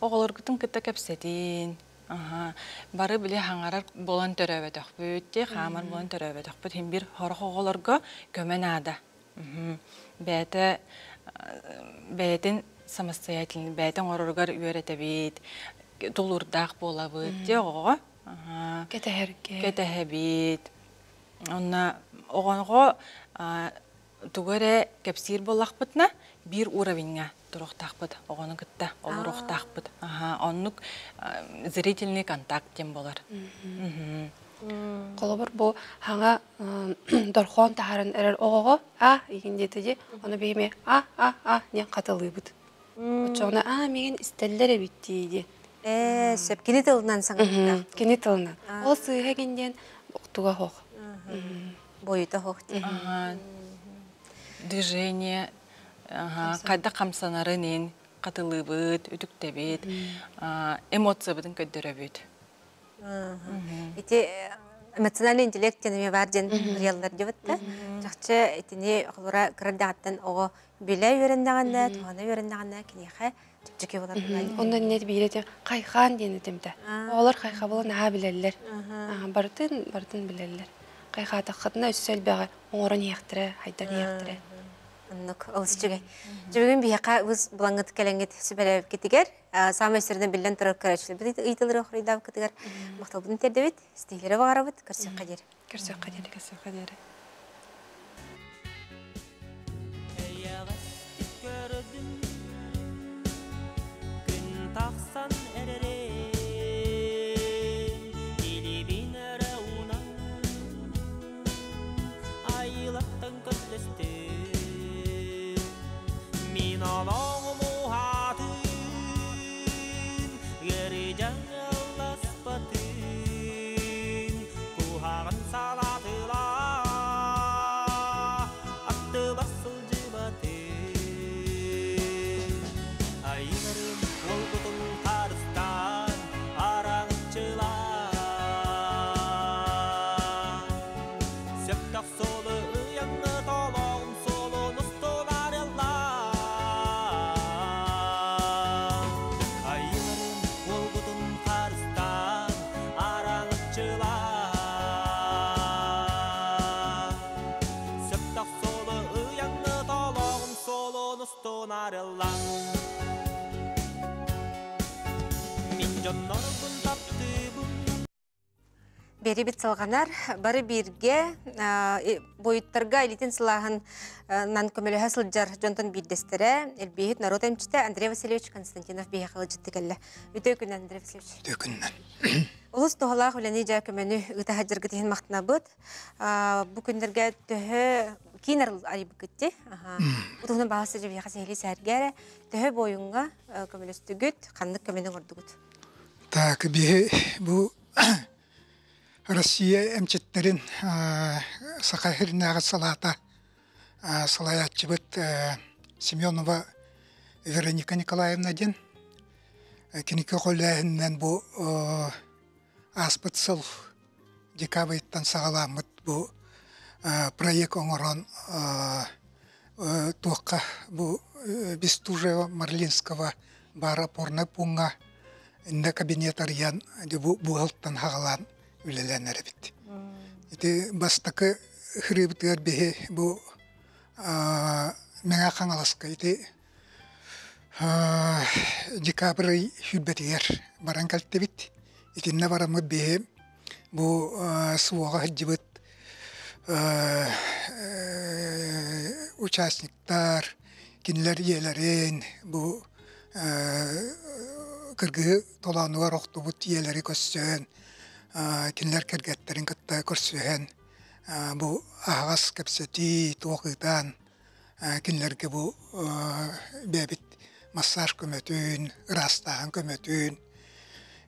[SPEAKER 10] Оҕолоргутун кытта кэпсэтин. Бары били хаҥарар буолан төрөөбөтөхпүт, те хаамар буолан төрөөбөтөхпүт. Хин бир хорох оҕолорго көмө наада. Бэйэтэ бэйэтин самостоятельный бэйэтин оҥороругар үөрэтэбит, тулуурдаах буолабыт, те оҕоҕо.
[SPEAKER 11] Кэтэһэргэ.
[SPEAKER 10] Кэтэһэбит. Онна оҕоҕо тугу эрэ кэпсиир буоллахпытына биир уровеньҥа туруохтаахпыт, оҕону кытта олоруохтаахпыт. Оннук зрительный контакт диэн буолар.
[SPEAKER 11] Холобур бу хаҥа дорхоон таһааран эрэр оҕоҕо а игин диэтэ ону биһиме а а а диэн хатылыыбыт. Оччоҕуна а миигин истэллэр эбит дии диэн.
[SPEAKER 1] Ээ, сөп кини тылынан саҥарбыта.
[SPEAKER 11] Кини тылынан. Ол сыыһа гин диэн туга хох.
[SPEAKER 1] Бойута хох диэн.
[SPEAKER 10] Движение хайдах хамсанарын ин хатылыыбыт, үтүктэбит, эмоциябытын көрдөрөбүт.
[SPEAKER 1] Ити эмоциональный интеллект диэн эмиэ баар диэн ырыаллар диэбит. Чахчы итини холура кыра оҕо билэ үөрэннэҕинэ, туһана үөрэннэҕинэ киниэхэ чэпчэки болар.
[SPEAKER 11] Онно нет биирете хайхаан диэн этимтэ. Оҕолор хайхабылын аһа билэллэр. Барытын барытын билэллэр. Хайхаатаххытына өссө элбэҕи оҥорон иһиэхтэрэ, хайдан иһиэхтэрэ.
[SPEAKER 1] Оннук олус үчүгэй. Бүгүн биһиэхэ быз булаҥҥыт кэлэҥҥит сүбэлээбиккитигэр, саамай сиринэн биллэн турар көрөөччүлэрбит ыйытылары хоруйдаабыккытыгар махталбытын тиэрдэбит, ситиһиилэри баҕарабыт, көрсүөххэ диэри.
[SPEAKER 11] Көрсүөххэ диэри.
[SPEAKER 10] Көрсүөххэ диэри.
[SPEAKER 12] Күн тахсан эрэрин, илибин эрэ уунан, айылаттан көрдөстүм. Мин олоҕум уһаатын, Дьоннорбун таптыыбын.
[SPEAKER 1] Биэрибит салҕанар бары бииргэ буойуттарга илиитин сылааһын нан көмөлөһө сылдьар дьонтон биирдэстэрэ элбииһит норуот эмчитэ Андрей Васильевич Константинов биһиэхэ ыалдьытты кэллэ. Үтүө күнүнэн, Андрей Васильевич.
[SPEAKER 13] Үтүө күнүнэн.
[SPEAKER 1] Олус туһалаах үлэни дьэ көмөнү ыыта сылдьаргыт иһин махтанабыт. Бу күннэргэ төһө киин арыйбыккыт Бу туһунан баҕас дьэ биһиэхэ сэһэлии сээргэ төһө буойуҥҥа көмөлөстүгүт, ханнык көмөнү оҥордугут?
[SPEAKER 13] Так, биһи бу Россия эмчиттэрин Саха сиринээҕи салаата салайааччыбыт Семенова Вероника Николаевна диэн кини көҕүлээһининэн бу ааспыт сыл декабрьтан саҕаламмыт бу проект оҥорон туохха бу Бестужева-Марлинского баар опорнай пууҥҥа иннэ кабинет арыйан бу буһалтан хаҕалаан үлэлээн эрэбит. Ити бастакы хырыыбытыгар биһи бу Мэҥэ Хаҥаласка ити декабрь ый сүүрбэтигэр баран кэлтибит. Итиннэ бараммыт биһи бу суоҕа сылдьыбыт участниктар, кинилэр ийэлэрин бу кыргыһы толоонугар охтубут ийэлэри көрсөн, кинилэр кэргэттэрин кытта көрсүһэн бу аһаҕас кэпсэтии туох ыытан кинилэргэ бу бэйэбит массаж көмөтүн, ыраастааһын көмөтүн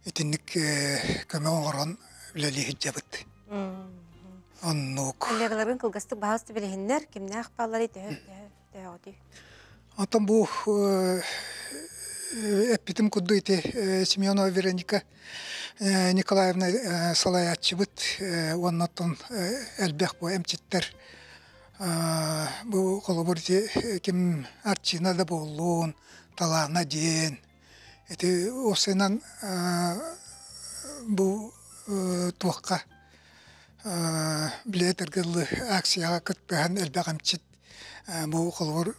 [SPEAKER 13] итинник көмө оҥорон үлэлии сылдьабыт. Оннук.
[SPEAKER 1] Коллегаларгын кылгастык баһаалыста билиһиннэр, кимнээх баалларый, төһө төһө төһөҕүтүй?
[SPEAKER 13] Оттон бу эппитим курдук ити Семенова Вероника Николаевна салайааччыбыт уонна оттон элбэх бу эмчиттэр бу холобур ити ким Арчина да буоллун, талаана диэн ити уопсайынан бу туохха били этэргэ дылы акцияҕа кыттыһан элбэх эмчит бу холобур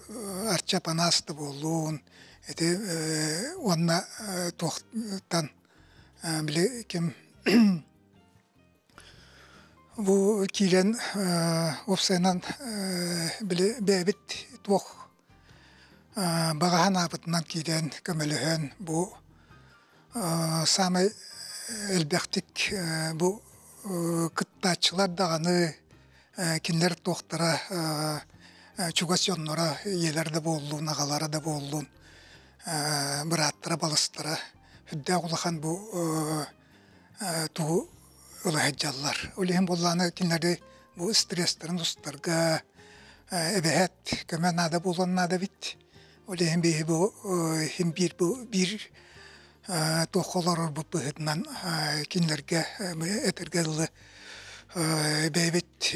[SPEAKER 13] Арчы Апанаас да буоллун ити уонна туохтан били ким бу киирэн уопсайынан били бэйэбит туох баҕа санаабытынан киирэн көмөлөһөн бу саамай элбэхтик бу кыттааччылар даҕаны кинилэр туохтара чугас дьонноро ийэлэр да буоллун аҕалара да буоллун бырааттара балыстара сүрдээх улахан бу тугу ыла сылдьаллар. Ол иһин буоллаҕына кинилэри бу стресстэрин устарга эбэһээт көмө наада буолуон наада эбит. Ол иһин биһи бу иһин биир бу биир туохха олорорбут быһыытынан кинилэргэ этэргэ дылы бэйэбит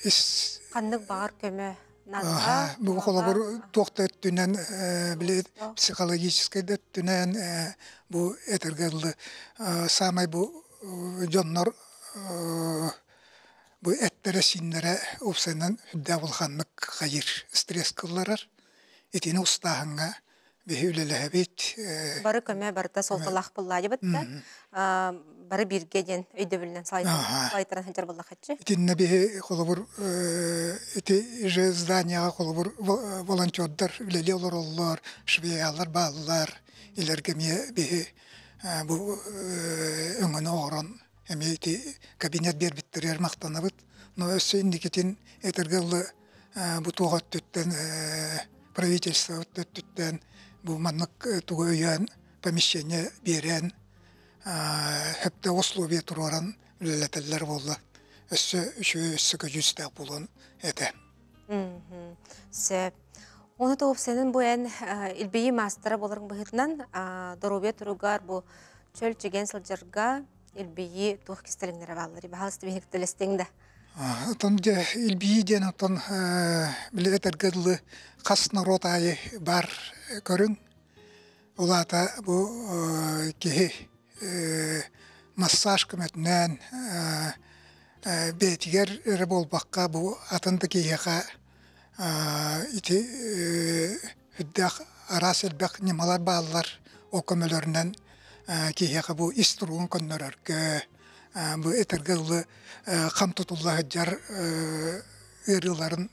[SPEAKER 13] ис
[SPEAKER 1] Ханнык баҕар көмө
[SPEAKER 13] Бу холобур туох да өттүнэн били психологическай да өттүнэн бу этэргэ дылы саамай бу дьоннор бу эттэрэ-сииннэрэ уопсайынан үрдээх улаханнык хайыыр стресс кылларар. Итини устааһыҥҥа биһи үлэлэһэбит.
[SPEAKER 1] Бары көмө барыта суолталаах буллаадьыбыт да бары бииргэ диэн өйдөбүлүнэн салайтаран сылдьар буоллахаччы.
[SPEAKER 13] Итиннэ биһи холобур ити же зданияҕа холобур волонтердар үлэлии олороллор, швеялар бааллар, илэргэ эмиэ биһи бу өҥөнү оҥорон эмиэ ити кабинет биэрбиттэригэр махтанабыт. Но өссө инникитин этэргэ дылы бу туох өттүттэн правительство өттүттэн бу маннык тугу өйөөн помещение биэрэн сөптөөх условия туруоран үлэлэтэллэр буолла өссө үчүгэй өссө көдьүүстээх буолуон этэ.
[SPEAKER 1] Сөп. Ону тоопсайынан бу эн илбийи маастара буоларыҥ быһыытынан доруобуйа туругар бу чөл чэгиэн сылдьарга илбийи туох кистэлэҥнэрэ бааллар? Баһаалыста биһиги төлөстүҥ да.
[SPEAKER 13] Оттон дьэ илбийии диэн оттон били этэргэ дылы хас норуот аайы баар көрүҥ. Ол аата бу киһи массаж көмөтүнэн бэйэтигэр эрэ буолбакка бу атын да киһиэхэ ити үрдээх араас элбэх ньымалар бааллар ол көмөлөрүнэн Киһиэхэ бу ис туругун көннөрөргө, бу этэргэ дылы хам тутулла сылдьар ыарыыларын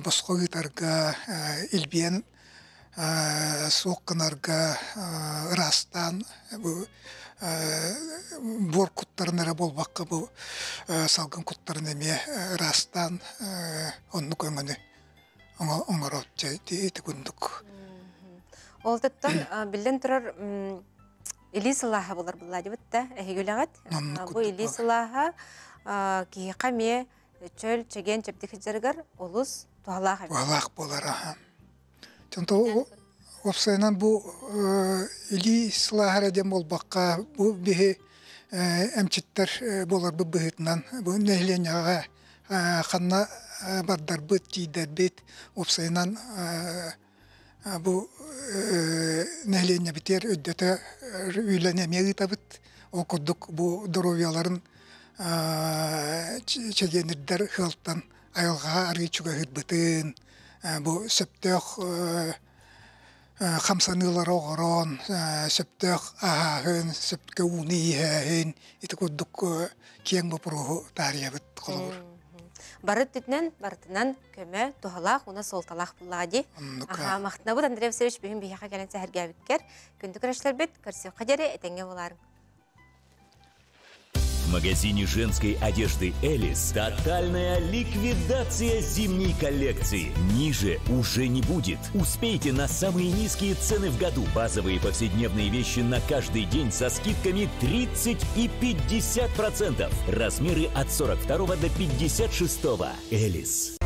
[SPEAKER 13] босхо ыытарга, илбийэн суох гынарга ыраастаан бу буор куттарын эрэ буолбакка бу салгын куттарын эмиэ ыраастаан оннук өҥөнү оҥорор ити курдук.
[SPEAKER 1] Ол тоттон биллэн турар илии сылааһа булар булла дибит да эһиги үлэҕит. Бу илии сылааһа киһиэхэ эмиэ чөл, чэгиэн, чэбдик сылдьарыгар олус туһалаах эбит.
[SPEAKER 13] Туһалаах буолар аха. Онто уопсайынан бу илии сылааһа эрэ диэн буолбакка, бу биһи эмчиттэр буоларбыт быһыытынан бу нэһилиэнньэҕэ ханна бардарбыт, тиийдэрбит, уопсайынан бу нэһилиэнньэбитигэр өйдөтө үлэни эмиэ ыытабыт. Ол курдук бу доруобуйаларын чэгиэнирдэр ыалтан айылҕаҕа арыый чугаһыырбытын, бу сөптөөх хамсаныылары оҥорон, сөптөөх аһааһын, сөпкө ууну иһээһин ити курдук киэҥ боппуруоһу таарыйабыт холобур.
[SPEAKER 1] Бары өттүтүнэн барытынан көмө туһалаах уонна суолталаах буллаҕа дии. Аха, махтанабыт Андрей Васильевич бүгүн биһиэхэ кэлэн сэһэргээбиккэр. Күндү көрөөччүлэрбит, көрсүөххэ диэри этэҥҥэ буолаарыҥ.
[SPEAKER 5] В магазине женской одежды «Элис» тотальная ликвидация зимней коллекции. Ниже уже не будет. Успейте на самые низкие цены в году. Базовые повседневные вещи на каждый день со скидками 30 и 50%. Размеры от 42 до 56. «Элис».